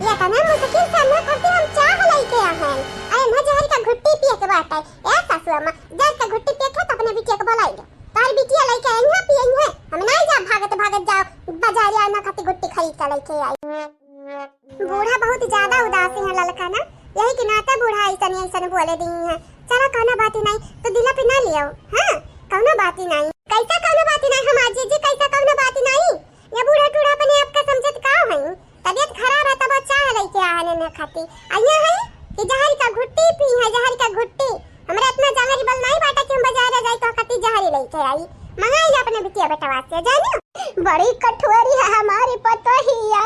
ये तना मुश्किल से हम करते हम चाह लेके आ हैं। अरे ना जहर का घुट्टी पिए के बाटे। ए सासू अम्मा, जहर का घुट्टी पिए के तो अपने बिटिया के बोलाई दे। तोहर बिटिया लइके अइहें, पियइहें। हम नाहीं जाब भागत भागत जाओ बजारिया ना खाती घुट्टी खरीद के लइके आई। बूढ़ा बहुत ज्यादा उदास है ललका ना, यही के नाते बूढ़ा अइसन अइसन बोले दी है। चलो कौनो बात ही नाहीं, तू दिला पे ना लियो। हाँ, कौनो बात ही नाहीं। कैसा कौनो बात ही नाहीं हमार जीजी, कैसा कौनो बात ही नाहीं? ये बूढ़ा टूढ़ा अपने आप का समझत का हई? तबियत खराब है तब चाह लइके आए ने खाती। आ ये है कि जहर का घुट्टी पी है, जहर का घुट्टी। हमरा इतना जहरी बल नाहीं बाटा कि हम बजारे जाई तो खाती जहरी लइके आई। मंगाई ले अपने बिटिया बेटवा से, जानियो। बड़ी कठोरी है हमारी पतोहिया।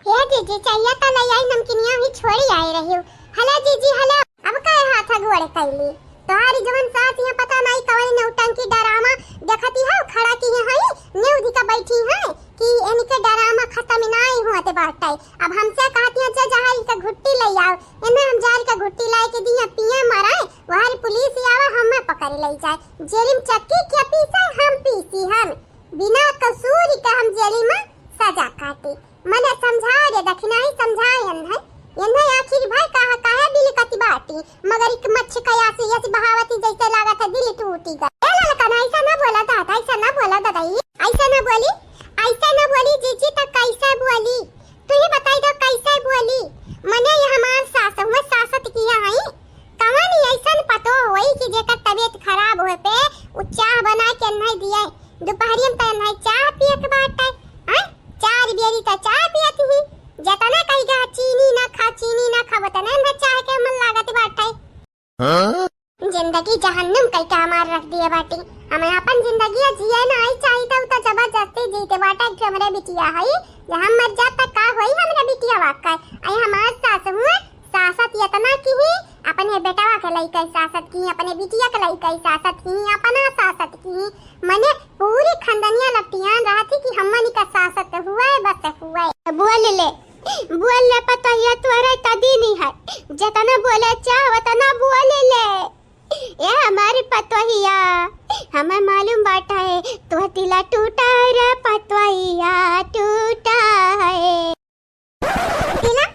हे जीजी, चाहिए तो ले आई, नमकीनिया भी छोड़ी आए रही हूँ। हेलो जीजी, हेलो। अब काहे हाथ गोड़ कैली? तोहारी जवन सास यहाँ पता नाहीं कवन नौटंकी डरामा देखती है, खड़ा की है, न्यूज का बैठी है कि इनके डरामा खत्म नाहीं हुआ ते बाटे। अब हमसे कहती है, "जा जहर का घुट्टी ले आओ।" इन्हें हम जहर का घुट्टी लाए के दिए, पिए मराए, वहारी पुलिस आवा, हमें पकड़ ले जाए। जेल में चक्की क्या पीसे, हम पीसी हम। बिना कसूर का हम जेल में सजा काटी। मने समझाओ रे दखिनाही, समझाओ एन्है। एन्है आखिर भाई कहा, काहे बिलकती बाटी? मगर एक मच्छ कया से यस बहावती जैसे लागत है दिल टूटी गया। ए ललकन, ऐसा ना बोला दादा, ऐसा ना बोला दादा, ई ऐसा ना बोली, ऐसा ना बोली जीजी, तो कैसे बोली? तू ही बताई दो कैसे बोली? मने ये हमार सास हुए, सासत किया है। कवन अइसन पतो होई कि जेकर तबियत खराब होए पे उ चाह बना के नहीं दिए, दोपहरिया में तो नहीं चाह पिए के बाटे, हैं? चार बेरी तो चाह पियत ही, जतना कही गा चीनी ना खा, चीनी ना खा, वतना ना चाह के मन लागत बाटे। हाँ? जिंदगी जहन्नुम कई के हमार रख दिए बाटी। हम अपन जिंदगी जिए ना आई चाहिए तो, तो जबरदस्ती जीते बाटे कि हमरे बिटिया है, जे हम मर जात त का होई हमरे बिटिया वाका? आई हमार सास हुए, सासत यतना की ही, अपने बेटवा के लइके सासत की, अपने बिटिया के लइके सासत की, अपना सासत की, मने पूरी खंदनिया लपटियान रहती कि हमनी का सासत हुए, बस हुए। बोल ले, बोल ले पतोहिया, तोहरे तदी नहीं है, जतना बोले चाह वतना बोल ले। ए हमारी पतोहिया, हमें मालूम बाटा है, तोहर दिला टूटा है रे पतोहिया, टूटा है। दिला,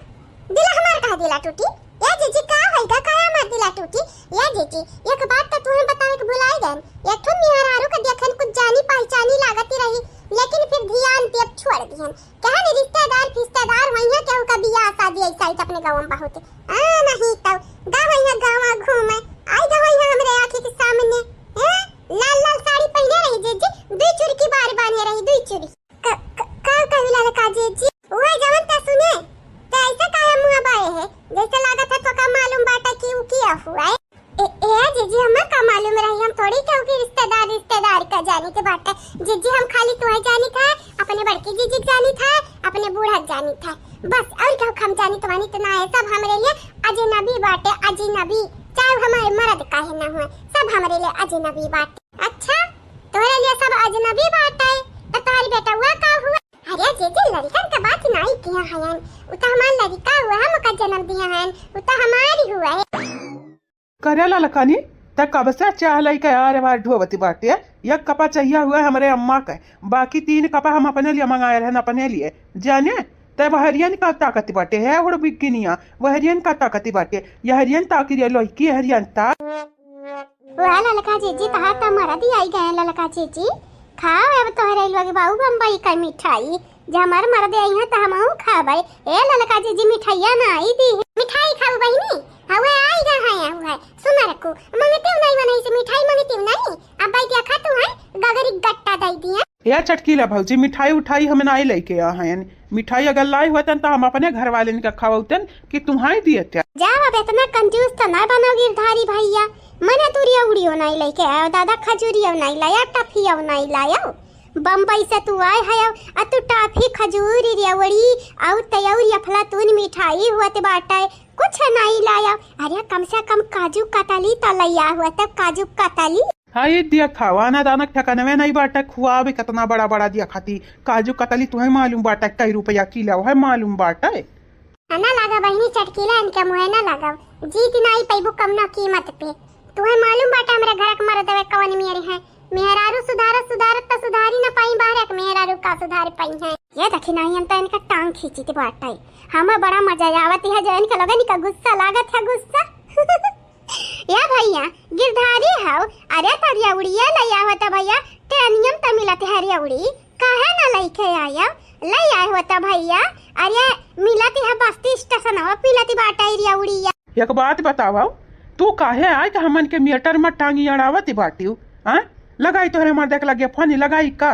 दिला हमार कहा दिला टूटी? ए जीजी, का होइगा, का हमार दिला टूटी? ए जीजी, एक बात तो तुहें बतावे के भुलाई गन। एक ठो मेहरारू के देखन कुछ जानी पहचानी लागत ही रही, लेकिन फिर ध्यान देब छोड़ दिहन। कहन रिश्तेदार फिश्तेदार वहिया केहू का बियाह शादी ऐसा ही अपने गाँव में बहुत। आ, नहीं तो गा वहिया गाँव घूमे, आई गा वहिया हमरे आँखी के सामने। हैं? लाल लाल साड़ी पहने रही जीजी, दुई चुरकी बार बांधे रही, दुई चुरी। क-, क-, का कहू ललका जीजी? उहे जवन त सुने, त ऐसे काहे मुँह बाए है? जैसे लागत है तोका मालूम बाटे कि उ किया हुआ है। ए, ए जीजी, हमें का मालूम रही, हम थोड़ी केहू के रिश्तेदार, रिश्तेदार का जानी के बाटे। जीजी, हम खाली तुहे जानी था, अपने बड़की जीजी के जानी था, अपने बूढ़ा के जानी था, बस। और केहू के हम जानी तो वानी तो ना है, सब हमरे लिए अजनबी बाटे, अजनबी। चाहे हमारे मर्द काहे ना हुए, सब हमरे लिए अजनबी बाटे। अच्छा, तोहरे लिए सब अजनबी बाटे, तो तोहरी बेटवा का हुआ? अरे जीजी, लड़कन के बात नाई किया हयन, उ तो हमार लड़का हुआ, हम ओकर जन्म दिया हन, उ तो हमारी हुआ है। करे ललकनी, त कब से चाह लइके यार बार ढोवती बाटे, एक कपा चाहिए हुआ हमरे अम्मा के, बाकी तीन कपा हम अपने लिए मंगाए रहन, अपने लिए। जाने, ते बहरियन का ताकत बाटे है, उड़ बिकिनिया, बहरियन का ताकत बाटे, यहरियन ताकि रे लइकी, हरियन ता। वाह ललका जीजी, तहार त मरद ही आई गए ललका जीजी। खाओ अब तोहरे लोग बाऊ बम्बई का मिठाई, जे हमार मरद आई हैं त हमहू खाबै। ए ललका जीजी, मिठाइया ना आई दी। मिठाई खाऊ बहिनी, हवे आई गए हैं, हवे। सुन रखू, मंगते नहीं बनाई से मिठाई मंगते नहीं। अब भाई देखा तू है, गगरी गट्टा दे दिया। ए चटकीला भौजी, मिठाई उठाई हम नाई लइके आ हयन। मिठाई अगर लाई होतन त हम अपने घर वाले का खवौतन कि तुहाई दिए थे। जा अब इतना कंजूस त ना बनो गिरधारी भैया। मने तू रियौड़ियो नाई लइके आयो दादा, खजूरियो नाई लाया, टफियो नाई लायो। बम्बई से तू आए है आ तू टाफी, खजूरी, रियौड़ी और तयौरी अफलातून मिठाई हुआ ते बाटे, कुछ नाई लायो। अरे कम से कम काजू कतली त लइया हुआ ते, काजू कतली। हाँ, ये दिया खावा ना दाना ठिकानवे नहीं बाटे, खुआ भी कितना बड़ा बड़ा दिया खाती। काजू कतली तुहे मालूम बाटे कई रुपया किलो है, मालूम बाटे? ना लागा बहिनी चटकीला, इनके मुँहे ना लागा, जीत नाई पैबू कम ना कीमत पे। तुहे मालूम बाटे हमरे घर के मरदवे कवन मेरे हैं, मेहरारू सुधारत सुधारत त सुधारी न पाई, बाहरे के मेहरारू का सुधार पाई है। ये देखी नाहीं, हम तो इनका टांग खींचित बाटे। हमें बड़ा मजा आवत है, जो इनका लोगन का गुस्सा लागत है, गुस्सा। या भैया, गिरधारी हौ, अरे तो रेवड़िया लइ आवत भैया, ट्रेनियम तो मिलत है रेवड़ी, काहे ना लइके आया, लइ आए होता भैया। अरे मिलत है बस्ती स्टेशन, वो मिलत बाटे रेवड़िया। एक बात बतावा, तू काहे आइ के हमन के मेटर में टांगी अड़ावत बाटिउ? हाँ, लगाई तोहरे मर्दे के लगे फोन, लगाई का?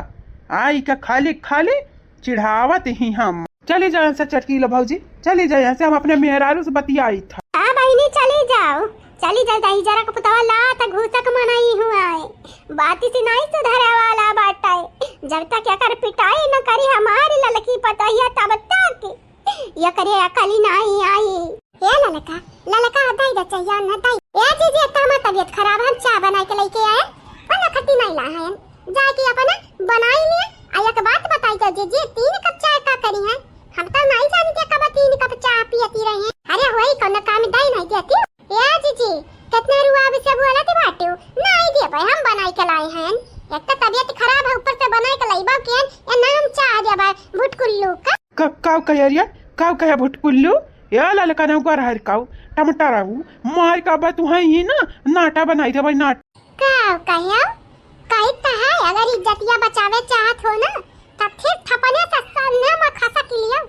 आइ के खाली खाली चिढ़ावत ही हम। चली जाओ यहाँ से चटकीला भौजी, चली जाओ यहाँ से, हम अपने मेहरारू से बतियाई था। हाँ बहिनी, चली जाओ, चली जाओ, दही जरा के पुतवा ला त घूसक मनई हुआ है। बाती से नहीं सुधरे वाला बाटे। जब तक एकर पिटाई न करी हमारी ललकी पतोहिया, तब तक एकरे अकल नाहीं आई। ए ललका, ललका, दई दे चाहिए न दई। ए जीजी, एक तो हमार तबीयत खराब है, हम चाह बनाई के लइके आए, और नखटी नहीं ला है, जाके अपना बनाई लिए। आ एक बात बताई तो जीजी, तीन कप चाह का करी है? हम तो नहीं जानी कि कब तीन कप चाह पियती रही है। अरे होई कौन काम, दई नहीं देती। ए जीजी, कितना रुआब से बोलत बाटू, नहीं देबे, हम बनाई के लाए हैं। एक तो तबीयत खराब है, ऊपर से बनाई के लाइबा के, ए नाम चाह देबे भुटकुल्लू का। का, काव कहे अरिया? काव कहे भुटकुल्लू? या ललका नौकर हर काव, टमाटर आऊ, मार का बा तू है ही ना, नाटा बनाई दे भाई, नाट। काव कहे? कही त है, अगर इज्जतिया बचावे चाहत हो ना, तब फिर थपने से सामने में खसक लियो,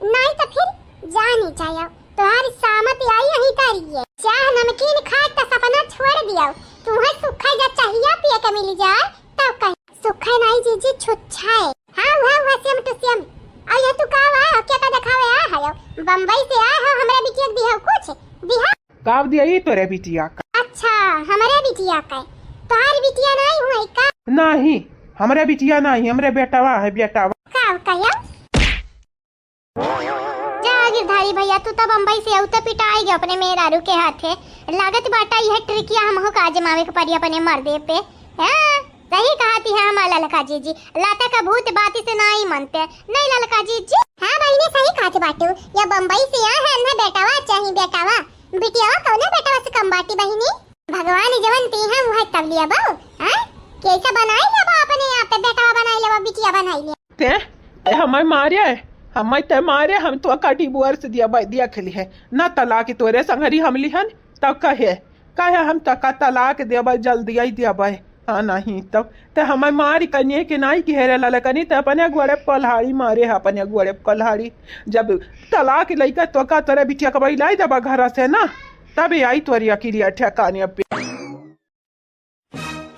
नहीं तो फिर जानी जायो। तोहार सामत आई यही करिए। चाह नमकीन खाए त सपना छोड़ दियो, तू है सुखा जा चाहिया पिए के मिल जाए, तब कहीं। सुखा नहीं जीजी, छुच्छा है। हाँ, वह, वह, सेम टू सेम। आ ये तू का हुआ है? क्या का दिखावे आ है? बम्बई से आए हो, हमरा बिटिया के दिहो कुछ? दिहा? काव दिया ई तोरे बिटिया का? अच्छा, हमरे बिटिया का। तोहार बिटिया नहीं हुई का? नहीं, हमरे बिटिया नहीं, हमरे बेटवा है, बेटवा। काव कहियो? जा गिरधारी भैया, तू तो बम्बई से आऊ तो पिटाई गयो अपने मेहरारू के हाथे। लागत बाटा यह ट्रिकिया हमहू का आजमावे के पड़ी अपने मर्दे पे। हाँ, सही कहती है हमार ललका जीजी, लाता का भूत बाती से नाई मनते, नहीं ललका जीजी? हाँ बहिनी, सही कहत बाटू, या बम्बई से आ है ना बेटावा, चाही बेटावा, बिटियावा कौने बेटावा से कम बाटी बहिनी? भगवान जवन ती है वह तब लिया बाऊ, हाँ? कैसे बनाई लेबा अपने आप पे, बेटावा बनाई लेबा, बिटिया बनाई लेबा। ते, ते हमें मारे, हमें ते मारे, हम तो का डिवोर्स दिया बाई, दिया खेली है ना, तलाक तोरे संगरी हम लिहन, तब कहे कहे हम तका तलाक देबै, जल्दी आई देबै। हाँ, नहीं तब ते हमें मारी कनिए के नाई घेरे ललकनी, ते अपने गोड़े पल्हाड़ी मारे है, अपने गोड़े पल्हाड़ी। जब तलाक लइका तोका तोरे बिटिया के बइलाई देबा घर से ना, तबे आई तोरी अकिलिया ठेकाने पे।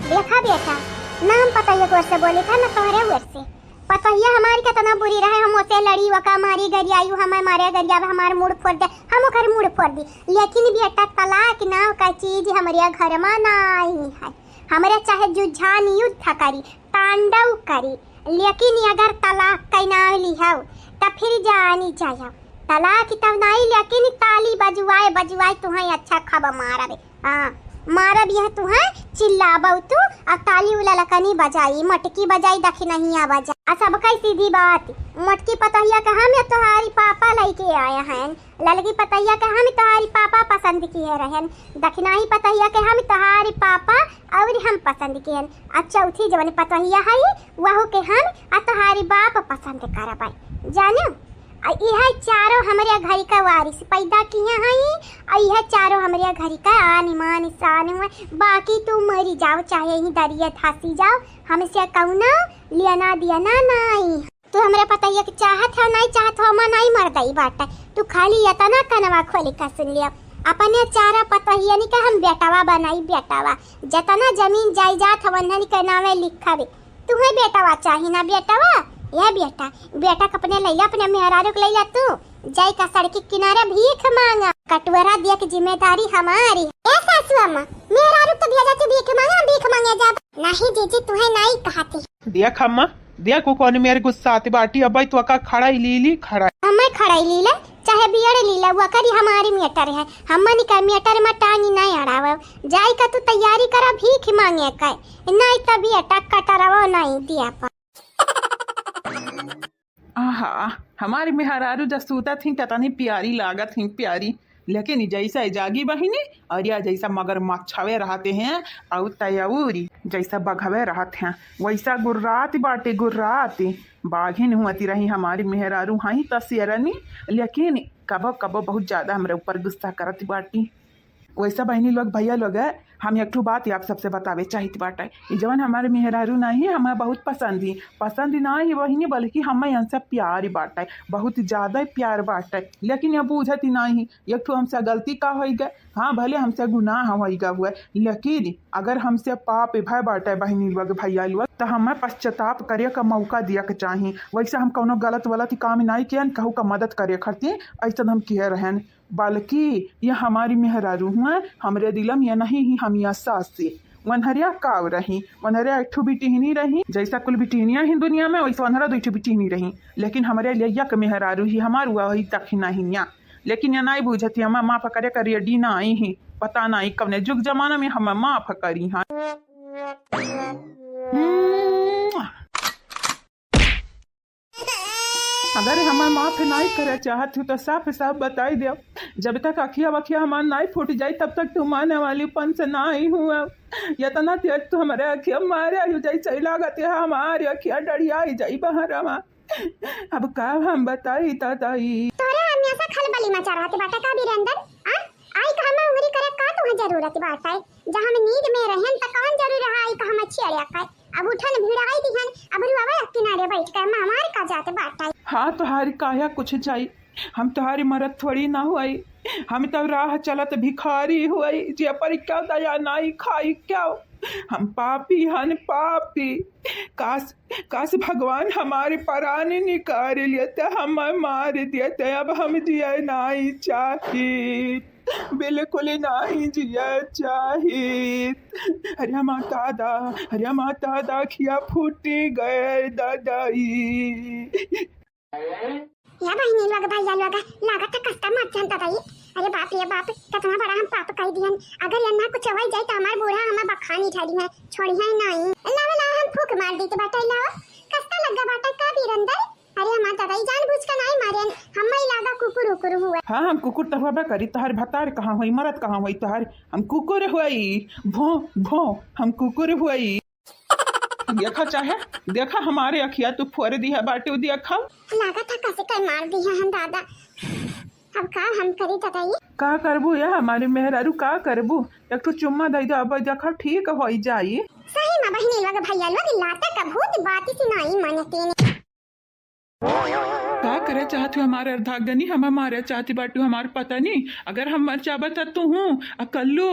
देखा बेटा, ना हम पतोहिया के ओर से बोली था, ना तोहरे ओर से। पतोहिया हमारी कितना बुरी रहे, हम ओसे लड़ी, वका मारी, गरियाई, उ हमें मारे, गरियावे, हमार मूड़ फोड़ दे, हम ओकर मूड़ फोड़ दी। लेकिन बेटा, तलाक नाव का चीज हमरे घर में नाई है। हमरे चाहे जुझान युद्ध करी, तांडव करी, लेकिन अगर तलाक के नाव लिहव, त फिर जानी जायव। तलाक तब नाई, लेकिन ताली बजुआए बजुआए तुहें अच्छा खब मारबे। हाँ, मारब यह तुहें, चिल्लाबउ तू, आ ताली उ ललकनी बजाई, मटकी बजाई, दखिनहिया बजाई। आ सबकै सीधी बात, मोटकी पतोहिया के हम या तोहारी पापा लइके आए हैं, ललकी पतोहिया के हम तोहारी पापा पसंद किहे रहन, दखिनाही पतोहिया के हम तोहारी पापा अउर हम पसंद किहन, आ चौथी जवन पतोहिया हई, वहू के हम आ तोहारी बाप पसंद करबै, जानो? आ इहे चारो हमरे घरी का वारिस पैदा किहे हई, आ इहे चारो हमरे घरी का आन, मान, शान हुए। बाकी तू मरी जाओ, चाहे यहीं दरिया धंसी जाओ, हमसे कउनो लेना देना नाई। तू हमरे पतोहिया के चाहत हौ, नाई चाहत हौ, हमार नाई मर्दई बाटे। तू खाली एतना कनवा खोली का सुन लियो, अपने चारा पतोहियनी का हम बेटवा बनाई, बेटवा। जतना जमीन जायदाद हौ, वन्हन के नावे लिखबे। तुहे बेटवा चाही ना बेटवा? या बेटा, बेटा के अपने लैला, अपने मेहरारू के लैला, तू जाई का सड़की किनारे भीख मांगा, कटोरा दिया के जिम्मेदारी हमारी। ए सासू अम्मा, मेहरारू तो भेजा तू भीख मांगा, हम भीख मांगे जाब। नहीं जीजी, तुहे नाई कहती। देख अम्मा, देख उ कौन मेरे गुस्सा आती बाटी, अब तो का खड़ा ही ली ली खड़ा। हमें खड़ा ही ली ले, चाहे बियड़ लीला, वकरी हमारी मेटर है, हमनी का मेटर में टांगी नहीं अड़ावब। जाई का तू तैयारी करा भीख मांगे का, नहीं तब ये टक कटरवो नहीं दिया पर। आहा, हमारी मेहरारू जब सूतत ही, कितनी प्यारी लागत ही, प्यारी। लेकिन ई जैसा ई जागी बहिनी, और या जैसा मगरमच्छवे रहते हैं, और तयौरी जैसा बघवे रहत हैं, वैसा गुर्रात बाटे, गुर्रात। बाघिन हुआती रही हमारी मेहरारू, हई त शेरनी, लेकिन कबो कबो बहुत ज्यादा हमरे ऊपर गुस्सा करत बाटी। वैसा बहिनी लोग, भैया लोग, हम एक ठो बात आप सबसे बतावे चाहित बाटे। ई जवन हमारे मेहरारू नाही, हमें बहुत पसंद ही, पसंद नाही बहिनी, बल्कि हमें इनसे प्यार ही बाटे, बहुत ज्यादा प्यार बाटे। लेकिन ये बूझत ही नाही, एक ठो हमसे गलती का होई गए, हाँ, भले हमसे गुनाह होई गए हुए, लेकिन अगर हमसे पाप भय बाटे बहिनी लोग, भैया लोग, तो हमें पश्चाताप करे का मौका दिया के चाही। वैसे हम कौनो गलत वलत काम नहीं कियन, कहू का मदद करे खातिर ऐसा हम किए रहन, बल्कि ये हमारी मेहरारू हुआ, हमरे दिलम ये नहीं ही हम या सास से वनहरिया काव रही, वनहरिया एक ठो बिटिहनी रही, जैसा कुल बिटिहनिया ही दुनिया में, वैसे वनहरा दो ठो बिटिहनी रही, लेकिन हमरे लिए यक मेहरारू ही हमार वही दखिना हिया। लेकिन ये नहीं बूझती, हमें माफ करे करिए डी ना आई ही, पता नहीं कवने जुग जमाना में हमें माफ करी हाँ। हम्म। अगर हमार माफ नाई करे चाहत हूँ तो साफ साफ बताई दे, जब तक अखिया वखिया हमार नाई फूट जाई तब तक तू माने वाली पंच नाई हुआ। इतना तेज तू हमारे अखिया मारे आयु जाई, सही लागत है हमारे अखिया डरिया ही जाई बहरवा। अब का हम बताई दादाई। तोरे हमेशा खलबली मचा रहते बाटे का वीरेंद्र? आ? आई का हम उंगली करे का तुम्हें जरूरत बाटे? जहाँ हम नींद में रहन त कौन जरूरी है आई का हम अच्छी अड़िया खाए? अब उठन भिड़ाई दिहन, अब रुआवा किनारे बैठ कर मामार का जात बाटे। हाँ, तोहारी काया कुछ जाई, हम तोहारी मरद थोड़ी ना हुई, हम तो राह चलत भिखारी हुई, जे पर क्या दया नाई खाई क्या, हम पापी हन पापी। काश, काश भगवान हमारे परान निकाल लेते, हम मार देते, अब हम जिए नाई चाहित। बिल्कुल नाही जिया चाहित। अरे माता दा, अरे माता दा, खिया फूटी गए दादाई। या बहिनी लोग, भैया लोग, लागत है कष्ट मत जान दादाई। अरे बाप रे बाप, कितना बड़ा हम पाप कर दियन। अगर ये ना कुछ हो जाए तो हमार बूढ़ा हमें बखानी झाड़ी है, छोड़ी है नहीं। लावा लावा हम फूक मार दी तो बाटे लावा। कष्ट लगा बाटे का वीरेंद्र? अरे हमार दादा, ई जानबूझ के नाई मारेन, हम्मे लागा कुकुर उकुर हुआ। हाँ, हम कुकुर त हुआ करी, तोहार भतार कहाँ होई, मरद कहाँ होई तोहार? हम कुकुर होई, भो, भो, हम कुकुर होई। देखा चाहे, देखा हमारे अखिया तू फोड़ दिया बाटे, उ देखा। लागा था कसे के मार दिया हम दादा। अब का हम करी दादा ई? का करबू या हमारी मेहरारू, का करबू? एक ठो चुम्मा दे दो, अब देखा ठीक होई जाई। सही में बहिनी लोग, भैया लोग, लाता का भूत बात से नाई मानते ने। का करे चाहत हो हमार अर्धांगिनी? हमें मारे चाहती बाटू हमार पतनी। अगर हम मर जाबे त तू हूँ आ कल्लू,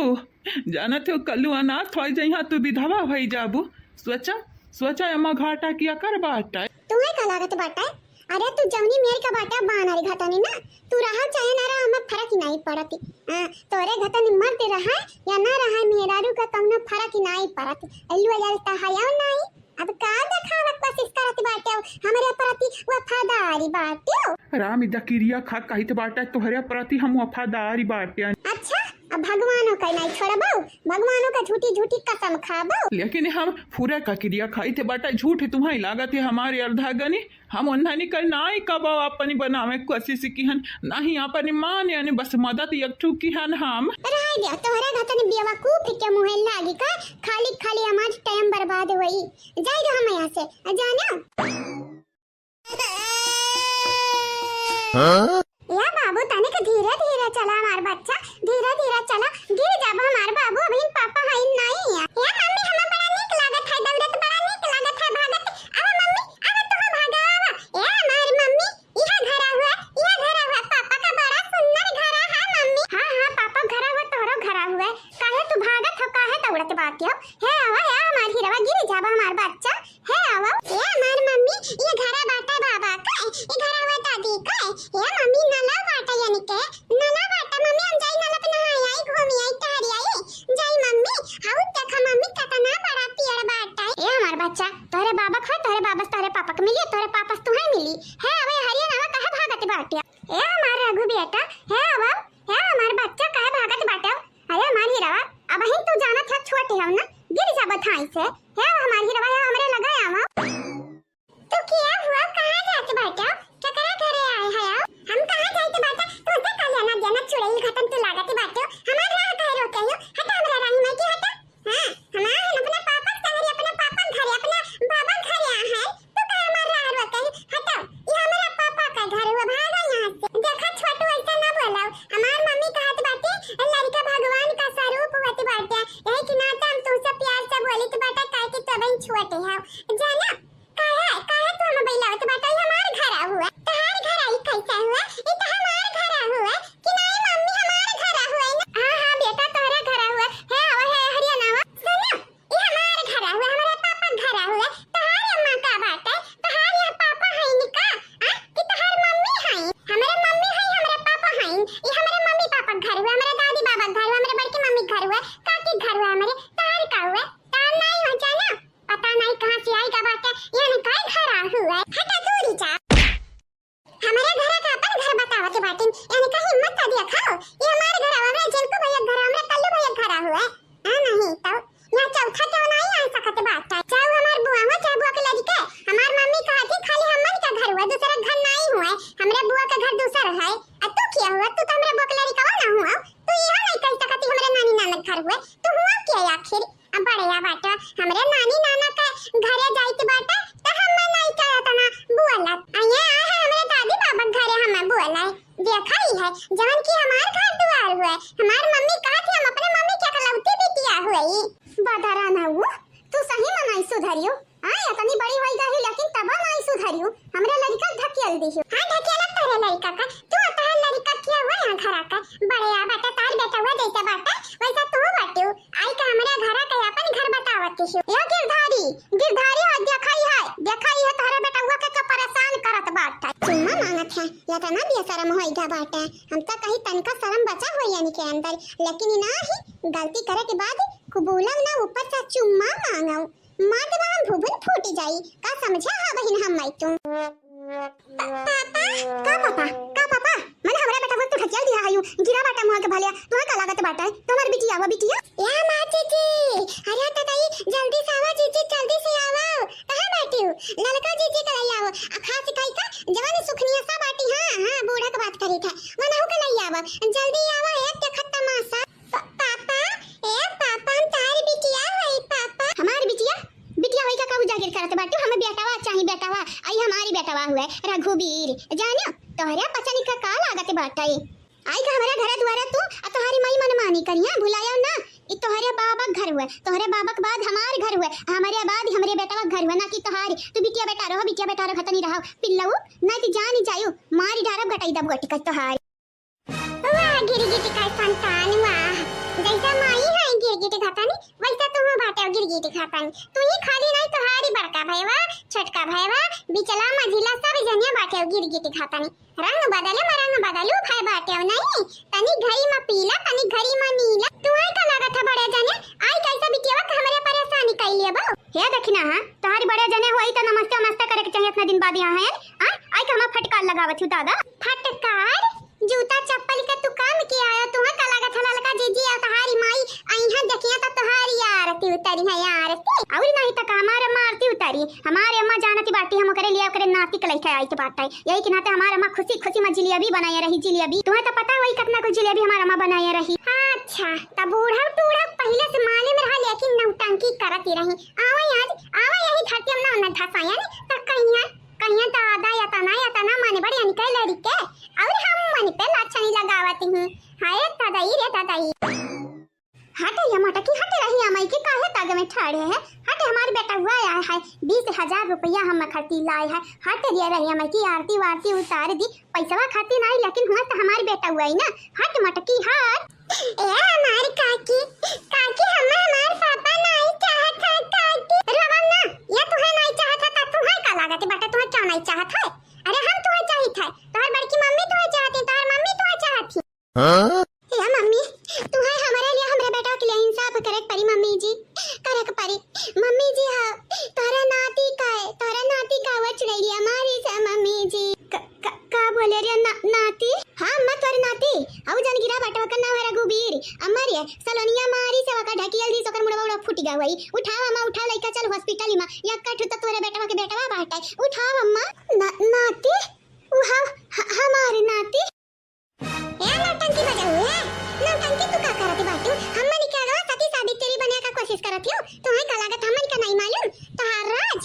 जानत हो कल्लू अनाथ होई जइहा, तू विधवा होई जाबू। सोचा, सोचा एमा घाटा किया कर बाटा। तुम्हें का लागत बाटा? अरे तू जौनी मेर का बाटा बानर घतनी ना, तू रहा चाहे ना रहा, हमें फर्क ही नहीं पड़ती। हाँ, तोरे घतनी मर्द रहा या ना रहा, मेहरारू का कौनो फर्क ही नहीं पड़ती। लुआ जलता है या नहीं? अब का देखावे कोशिश करत बाटे, हमरे प्रति वफादारी बाटे। राम इदा किरिया खा कहित बाटे, तोहरे प्रति हम वफादारी बाटे। अच्छा, अब भगवानों का नहीं छोड़बो, भगवानों का झूठी झूठी कसम खाबो। लेकिन हम पूरा का किरिया खाइत बाटे, झूठ तुम्हें लागत है हमारे अर्धांगिनी। हम उन्हनी का नाई कबो अपनी बनावे कोशिश किहन, नहीं अपनी मान यानी बस मदद एक ठू किहन हम। रह गया तोहरा घतन बेवकूफ के मुहे लागी का, खाली खाली हमार टाइम बर्बाद होई। जाई दो हम यहाँ से, जाना। हाँ? या बाबू, तनिक धीरे धीरे चला हमार बच्चा, धीरे धीरे चला, गिर जाबो हमार बाबू, अभी पापा है नहीं है। या मम्मी, हमें बड़ा नीक लागत है, दौड़त बड़ा नीक लागत है, भागत। अरे मम्मी, अरे तू भागा, आवा। ए हमार मम्मी, इहा घरा हुआ, इहा घरा हुआ, पापा का बड़ा सुंदर घरा है मम्मी। हाँ, हाँ, पापा घरा हुआ, तोहरो घरा हुआ। काहे तू भागत हो, काहे दौड़त बाटी हो? हे आवा, हे हमार हीरवा, गिर जाबा हमार बच्चा। हे आवा। ए हमार मम्मी, ये घरा बाटा बाबा का, ये घरा हुआ दादी का। ए मम्मी, नला बाटा यानी के, नला बाटा मम्मी, हम जाई नला पे नहाई आई, घूमी आई, टहरी आई। जाई मम्मी, हाउ देखा मम्मी, कितना बड़ा पेड़ बाटा। ए हमार बच्चा, तोहरे बाबा का है, तोहरे बाबा से तोहरे पापा के मिली, तोहरे पापा से तुहे मिली। हे अबे हरिया नावा काहे भागत बाटे? ए हमार रघु बेटा, हे अब, हे हमार बच्चा काहे भागत बाटे? अरे हमार हीरवा, अबहिन तू जानत है छोट है ना, गिर जाबो थाई से। हे हमार हीरवा, हे हमरे लगा आवा। तू किया हुआ, कहाँ जात बाटे? केकरा घरे आए है? हम कहाँ जाइत बाटे? तू तो कल ना देना चुड़ैल घतन दूसर है। आ तू क्या हुआ? तू तो हमरा बोकलरी कवा ना हुआ। तू यहाँ नहीं कह सकती हमरे नानी नाना घर हुए। तू हुआ क्या आखिर? अब बड़े या बाटा, हमरे नानी नाना के घरे जाइत बाटा, त हम नहीं चाहत ना बोलत। आ ये आए है हमरे दादी बाबा के घरे, हम बोले। देखा ही है, जवन की हमार घर दुआर हुए, हमार मम्मी कहा थी, हम अपने मम्मी के अकलौती बिटिया हुए। बदरा ना हुआ, तू सही में नहीं सुधरियो। हाँ, इतनी बड़ी होई गई, लेकिन तब नहीं सुधरियो। हमरे लड़का ढकेल दियो। हाँ, ढकेलत तोरे लड़का का, तू तोहर लड़का क्या हुआ यहाँ घरा का? बड़े या बाटा, तार बेटा हुआ जैसे बाटा, वैसा तू बाटियो। आई का हमरा घरा के अपन घर बतावत किसी। या गिरधारी, गिरधारी हो, देखाई है, देखाई है तोहरे बेटउआ के, के परेशान करत बाटे। चुम्मा मांगत है, या तना बेशरम होई गा बाटे। हम तो कहीं तनका शरम बचा होई यानी के अंदर, लेकिन ई ना ही, गलती करे के बाद कुबूलम ना, ऊपर से चुम्मा मांगो। मार देबा हम भुभुन फूट जाई। का समझा हा बहिन हम माई तू? पा-, पापा, का पापा, का पापा? मन हमरा बेटा तू ढकेल दिया हायू, गिरा बाटा मुआ के भलिया, तुहा का लागत बाटा? तुम्हार बिटिया आवा बिटिया? या माँ जीजी, अरे तो दाई, जल्दी से आवा जीजी, जल्दी से आवा। कहाँ बाटी हो? ललका जीजी के लाई आवा। आ खास कही का, जवान सुखनिया सा बाटी, हाँ, हाँ, बूढ़ा के बात करी था। मनहु के लाई आवा, जल्दी आवा, एक देखत तमाशा। पा-, पापा, ए पापा, हम तार बिटिया हई पापा। हमार बिटिया? बिटिया होई का, का उजागर करत बाटू? हमें बेटवा चाही, बेटवा। आई हमारी बेटवा हुए, रघुवीर। जानियो, तोहरे पचनी का का लागत बाटे? आई का हमारे घरे दुआरे तू, आ तोहरी माई मनमानी करिया, भुलायो ना। ई तोहरे बाबा के घर हुए, तोहरे बाबा के बाद हमार घर हुए, हमारे बाद हमरे बेटवा के घर हुए, ना कि तोहारी। तू बिटिया बेटा रहो, बिटिया बेटा रहो, खतनी रहो, पिल्लऊ, नहीं तो जान ही जायू, मारी डारब गटाई दब गटी का तोहारी। वाह, गिरगिट का संतान, वाह। जैसा माई है गिरगिट घातनी, वैसा तुहू बाटे गिरगिट घातनी। तू ही खाली नहीं, तोहारी बड़का भैवा, छोटका भैवा, बिचला, मझिला, सब जनिया बाटे गिरगिट घातनी। रंग बदले में रंग बदलू भय बाटे नहीं, तनी घरी में पीला, तनी घरी में नीला। तू आई का लागत है बड़े जने, आई कैसा बिटियावा का हमरे परेशानी कैलिए बा। हे दखिना, हाँ, तोहारी बड़े जने हुई तो नमस्ते उमस्ते करे के चाहिए, इतना दिन बाद यहाँ है, आ? आई का हमार फटकार लगावत हूँ दादा। फटकार? जूता चप्पल के तू काम किया है, तुहा का लागत है ललका जीजी और तोहारी माई अइहा देखिया तो तोहारी आरती उतारी है, आरती। और नहीं तो का, हमार अम्मा आरती उतारी, हमार अम्मा जानती बाटी हम ओकरे लिए ओकरे नाती के लइके आई के बाटे। यही के नाते हमार अम्मा खुशी खुशी में जिलेबी बनाए रही, जिलेबी। तुम्हें तो पता होई कितना कुछ जिलेबी हमार अम्मा बनाए रही। अच्छा, तब बूढ़ा टूढ़ा पहले से माले में रहा, लेकिन नौटंकी करत ही रही। आवा आज, आवा यही धरती हम ना उन्हें धसाया नहीं, तो कहीं कहिया दादा, यतना, यतना मन बड़े इनके लड़के, और हम मन पे लाछनी लगावत ही। हाय तदई रे तदई। हटे ये मटकी, हटे रही अम्मा के, काहे तागे में ठाड़े है? हटे, हमार बेटा हुआ आया है, बीस हजार रुपया हम खर्ची लाए है। हटे दिया रही अम्मा की, आरती वारती उतार दी, पैसवा खाती नहीं, लेकिन हुआ तो हमार बेटा हुआ ही ना। हट मटकी हट। ए हमार काकी, काकी, हमें हमार पापा नहीं चाहत है काकी। रोवा ना, या तुहे नहीं चाहत है, ता तुहे का लागत है बेटा, तुहे क्यों नहीं चाहत है? अरे हम तुहे चाहित है, तोहर बड़की मम्मी तुहे चाहती, तोहर मम्मी तुहे चाहती। हाँ? या मम्मी, तुहे हमारे लिए हमरे बेटा के लिए इंसाफ करे के परी मम्मी जी, करे के परी। मम्मी जी, हाँ, तोहरा नाती का है, तोहरा नाती का हुआ चुड़ैलिया मारी से मम्मी जी। का, का, का बोले रे ना, नाती? हाँ अम्मा, तोहरे नाती। आऊ जन गिरा बाटे, ओकर नाम है रघुबीर। अम्मा रे, सलोनिया मारी से ओकर ढकियल दी, ओकर मुड़वा उड़वा फूट गया हुई। उठाओ अम्मा, उठाओ लइका, चल हॉस्पिटल में। या कठू तो तोहरे बेटवा के बेटवा बाटे। उठाओ अम्मा। ना, नाती? उ हम, ह-, हमारे नाती? ए नौटंकी बजाऊ है, नौटंकी तू का करत बाटू? हमनी के आगवा सती सावित्री बने का कोशिश करत हो, तुम्हें का लागत हमनी का नहीं मालूम? तोहार राज,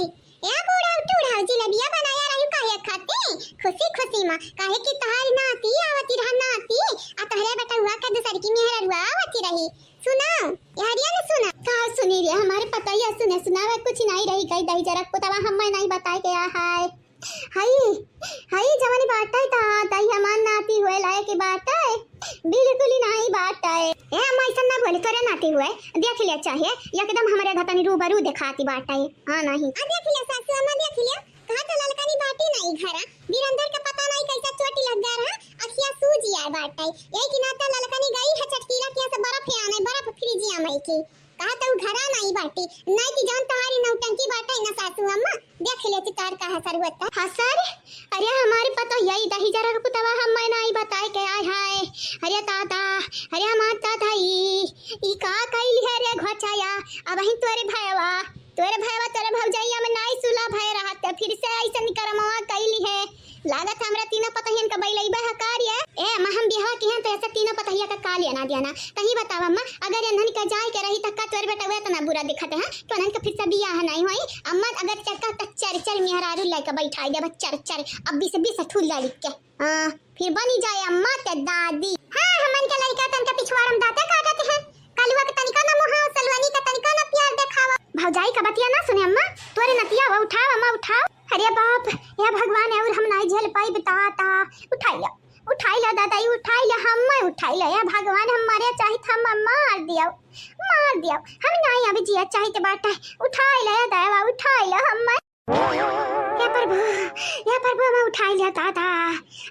ए बूढ़ा टूढ़ा जिलेबिया बनाया रही काहे खाती? खुशी खुशी में, काहे कि तोहार नाती आवती रहा नाती, आ तोहरे बेटउआ के दूसर की मेहररुआ आवती रही। सुना, यारिया ने सुना। का सुनी रे, हमारे पतोहिया सुने सुनावे कुछ नहीं रही गई, दही जरा पुतवा हमें नहीं बताए गया है। हई, हई जवन बाटे ता, तई हमार नाती होए लायक बाटे, बिल्कुल ही नाही बाटे। ए अम्मा, ऐसन ना बोले, तोरे नाती हुए, देख लिया चाहे, एकदम हमरे घतनी रूबरू देखाती बाटे। हाँ, नहीं। आ देख लिया सासू अम्मा, देख लिया, कहा तो ललकनी बाटी नहीं घरा, बीरंदर के पता नहीं कैसा चोट लग गया रहा, अखिया सूज आए बाटे, यही की नाता ललकनी गई है चटकीला किया से बर्फ आने, बर्फ फ्रिजिया में की। कहा तो घरा नहीं बाटी, नहीं कि जौन तोहारी नौटंकी बाटे ना सासू अम्मा, देख लेती तार का हसर होता। हसर? अरे हमारे पतोहिया ई दही जरा के पुतवा हमें नहीं बताए के आए हाय। अरे दादा, अरे हमार दादा ई, ई का कइली है रे घोचाया? अबहीं तोरे भयवा, तोरे भयवा, तोरे भौजैया में नहीं सुलह भय रहत, फिर से ऐसन करमवा कइली है। लागत हमरा तीनों पतोहियन के बैलैबे है देना, देना। तहीं बतावा अम्मा, अगर एन्हन का जाए के रही त का तोर बेटवा एतना बुरा दिखत है कि एन्हन का फिर से बियाह नाहीं होई? अम्मा, अगर चरका त चर चर मेहरारू लइके बैठाई देबा, चर चर, अब बीस बीस ठू लड़के। हाँ, फिर बनी जाए अम्मा ते दादी। हाँ, हमन के लड़का तनका पिछवाड़ में दाँते काटत है। कलुआ के तनिका ना मुहा, सलुअनी के तनिका ना प्यार देखावा। भौजाई का बतिया ना सुने अम्मा, तोरे नतिया बा, उठाव अम्मा, उठाव। अरे बाप, हे भगवान, और हम नाहीं झेल पाई, बता, ता, उठाई ला, उठाई ला दादा, ई उठाई ला, हम उठाई ला, हे भगवान, हम मरे चाहित, हम मार दिया, मार दिया, हम नाहीं अब जिया चाहित बाटे, उठाई ला दादा, उठाई ला हम। हे प्रभु, हे प्रभु, हम उठाई ला दादा।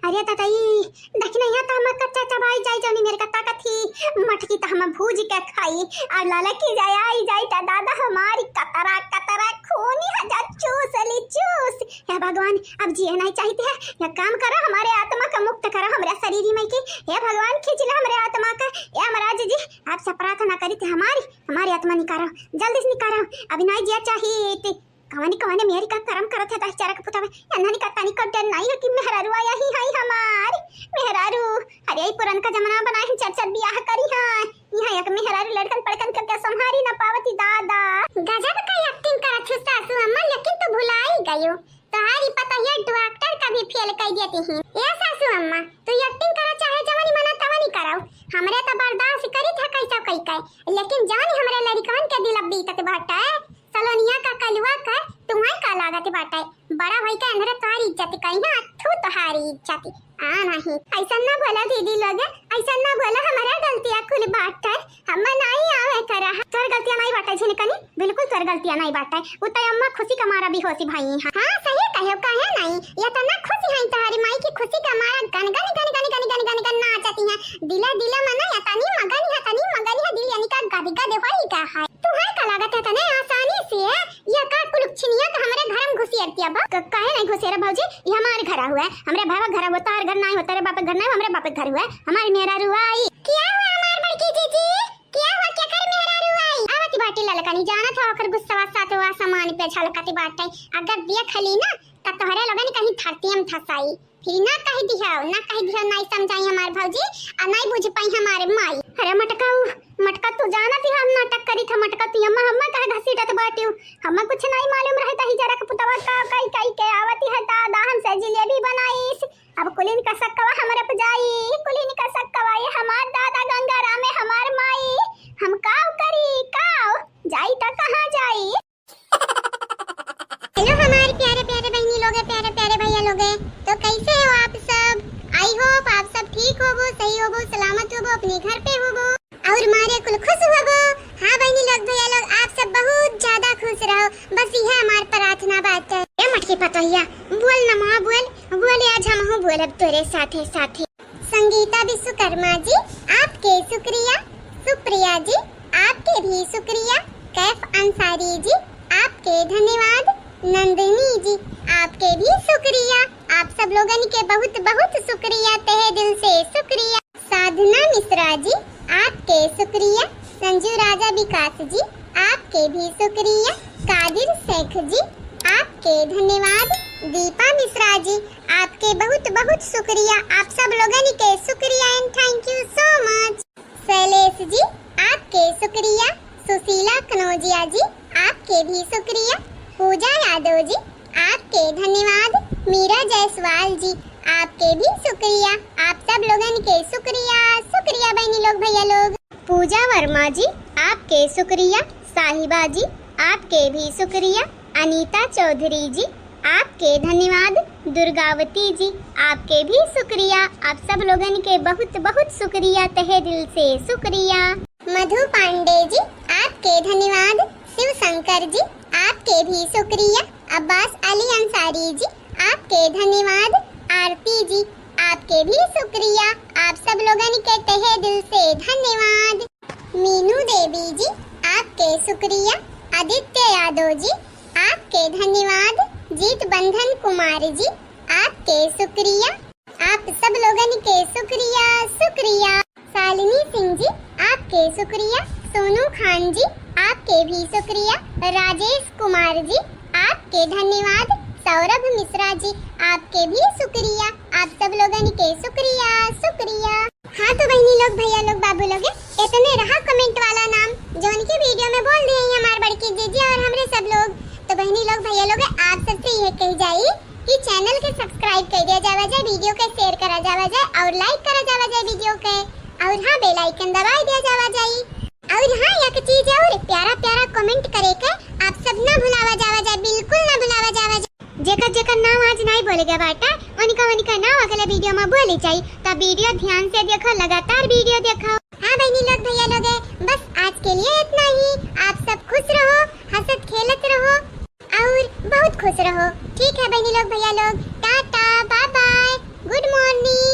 अरे दादा, ई देखी ना, यहाँ तो हम कच्चा चबाई जाई, जौनी मेरे का ताकत ही, मटकी तो हम भूज के खाई, और ललकी जाए, आई जाई त दादा हमारी कतरा, कतरा खूनी है जा चूस ली, चूस। हे भगवान, अब जिए नाहीं चाहित है, या काम करो, हमारे आत्मा का मुक्त करो, हमरे शरीर में की, हे भगवान, खींच ले हमरे आत्मा का, हे यमराज जी, आपसे प्रार्थना करी थे हमारी, हमारी आत्मा निकारो, जल्दी से निकारो, अभी नाहीं जिया चाहित। कवने कवने मेहरी का करम करत है, दस चार के पुतवा। एन्हन का तनिक डर नाहीं है कि मेहरारू आया ही है हमार। मेहरारू, अरे, ई पुरनका जमाना बनाए हैं, चर चर बियाह करी हैं। यहाँ एक मेहरारू लड़कन पड़कन करके संभारी ना पावती दादा। गजब का acting करत है सासू अम्मा, लेकिन तू भुलाई गयो। तोहारी पता ये डॉक्टर का भी फेल कर देती हैं। ए सासू अम्मा, तू acting करा चाहे जवनी मना तवनी कराओ। हमरे तो बर्दाश्त करी था कैसा कई का, लेकिन जवनी हमरे लड़कन के दिल अब बीतत बाटे, सलोनिया का कलुआ का, तुम्हें का लागत बाटे? बड़ा होई के अंदर तोहार इज्जत कहीं ना, थू तोहारी इज्जत। आ नहीं, ऐसा ना बोला दीदी लोग, ऐसा ना बोला, हमारा गलतियाँ कुल बाटे, हम नहीं आवे करा। तोर गलतियाँ नहीं बाटे झिनकनी, बिल्कुल तोर गलतियाँ नहीं बाटे। उ तो अम्मा खुशी का मारा बेहोशी भई हैं। हाँ, सही कहो, काहे नहीं, ये तो ना खुशी है तोहारी माई की खुशी का मारा गन गन गन गन गन गन गन गन नाचती हैं। दिला दिला मना या तनी मगन है, तनी मगन है, दिल यानी का गद गद होई का है। तुम्हें का लागत है तने आसानी से ये का कुलुक छिनिया का हमरे घर में घुसियरतिया बा? क-, काहे नहीं घुसियरा भौजी? ये हमार घर हुआ है, हमरे भाई का घर हुआ, तार घर नहीं होता रे, बाप का घर नहीं, हमरे बाप का घर हुआ है, हमारी मेहरारू आई। क्या हुआ हमार बड़की जीजी? क्या हुआ, क्या कर मेहरारू आई? आवत बाटी ललकनी, जाना था ओकर गुस्सा साथ हुआ सामान पे झलकत बाटे। अगर देख ली ना, त तोहरे लोगन कहीं धरती में धसाई। फिर ना कह दिहो, ना कह दिहो, नाहीं समझाई हमार भौजी, आ नाहीं बुझ पाई हमारे माई। अरे मटका, उ, मटका तू जानत ही हम नाटक करी था, मटका तू अम्मा, हम्मा कहे घसीटत बाटियो, हम्मा कुछ नाहीं मालूम रहे तही जरा के पुतवा का कई कई के आवती है दादा, हमसे जिलेबी बनाईस। अब कुलिन का सक्कवा हमरे पे जाई, कुलिन का सक्कवा ये हमार दादा गंगाराम है हमार माई, हम काव करी काव, जाई त कहाँ जाई? हेलो हमारे प्यारे प्यारे बहनी लोग, प्यारे प्यारे भैया लोग, तो कैसे हो आप सब? I hope आप सब ठीक होबो, सही होबो, सलामत होबो, अपने घर पे होबो और मारे कुल खुश होबो। हाँ बहनी लोग, भैया लोग, आप सब बहुत ज्यादा खुश रहो, बस यह हमार प्रार्थना बाटे। ए मटकी पतोहिया, बोल ना माँ, बोल, बोल, आज हमहू बोलब तोरे साथे साथे। संगीता विश्वकर्मा जी, आपके शुक्रिया। सुप्रिया जी, आपके भी शुक्रिया। कैफ अंसारी जी, आपके धन्यवाद। नंदिनी जी, आपके भी शुक्रिया। आप सब लोगन के बहुत बहुत शुक्रिया, तहे दिल से शुक्रिया। साधना मिश्रा जी, आपके शुक्रिया। संजू राजा विकास जी, आपके भी शुक्रिया। कादिर शेख जी, आपके धन्यवाद। दीपा मिश्रा जी, आपके बहुत बहुत शुक्रिया। आप सब लोगन के शुक्रिया and thank you so much। शैलेश जी, आपके शुक्रिया। सुशीला कनौजिया जी, आपके भी शुक्रिया। पूजा यादव जी, आपके धन्यवाद। मीरा जायसवाल जी, आपके भी शुक्रिया। आप सब लोगन के शुक्रिया, शुक्रिया बहनी लोग, भैया लोग। पूजा वर्मा जी, आपके शुक्रिया। साहिबा जी, आपके भी शुक्रिया। अनीता चौधरी जी, आपके धन्यवाद। दुर्गावती जी, आपके भी शुक्रिया। आप सब लोगन के बहुत बहुत शुक्रिया, तहे दिल से शुक्रिया। मधु पांडे जी, आपके धन्यवाद। शिव शंकर जी, आपके भी शुक्रिया। अब्बास अली अंसारी जी, आपके धन्यवाद। आरती जी, आपके भी शुक्रिया। आप सब लोगन के तहे दिल से धन्यवाद। मीनू देवी जी, आपके शुक्रिया। आदित्य यादव जी, आपके धन्यवाद। जीत बंधन कुमार जी, आपके शुक्रिया। आप सब लोगन के शुक्रिया, शुक्रिया। शालिनी सिंह जी, आपके शुक्रिया। सोनू खान जी, आपके भी शुक्रिया। राजेश कुमार जी, आपके धन्यवाद। सौरभ मिश्रा जी, आपके भी शुक्रिया। आप सब लोगन के शुक्रिया, शुक्रिया। हाँ तो बहनी बहनी लोग, भैया लोग, बाबू लोग, इतने रहा comment वाला नाम, जौन की video में बोल दिए हैं हमार बड़की जीजी और हमरे सब लोग। तो बहनी लोग, भैया लोग, आप सबसे यह कही जाई कि channel के subscribe कर दिया जावा जाए, video के share करा जावा जाए और like करा जावा जाए video के, और हाँ, bell icon दबाई दिया जावा जाई। और हाँ, एक चीज और, प्यारा प्यारा comment करे के आप सब ना भुलावा जावा जाए, बिल्कुल ना भुलावा जावा जाए। जेकर जेकर नाम आज नाई बोले गया बाटा, उनका उनका नाम अगले video में बोले जाई। तो video ध्यान से देखो, लगातार video देखो। हाँ बहनी लोग, भैया लोग, बस आज के लिए इतना ही। आप सब खुश रहो, हंसत खेलत रहो और बहुत खुश रहो। ठीक है बहनी लोग, भैया लोग, टाटा, bye bye, good morning।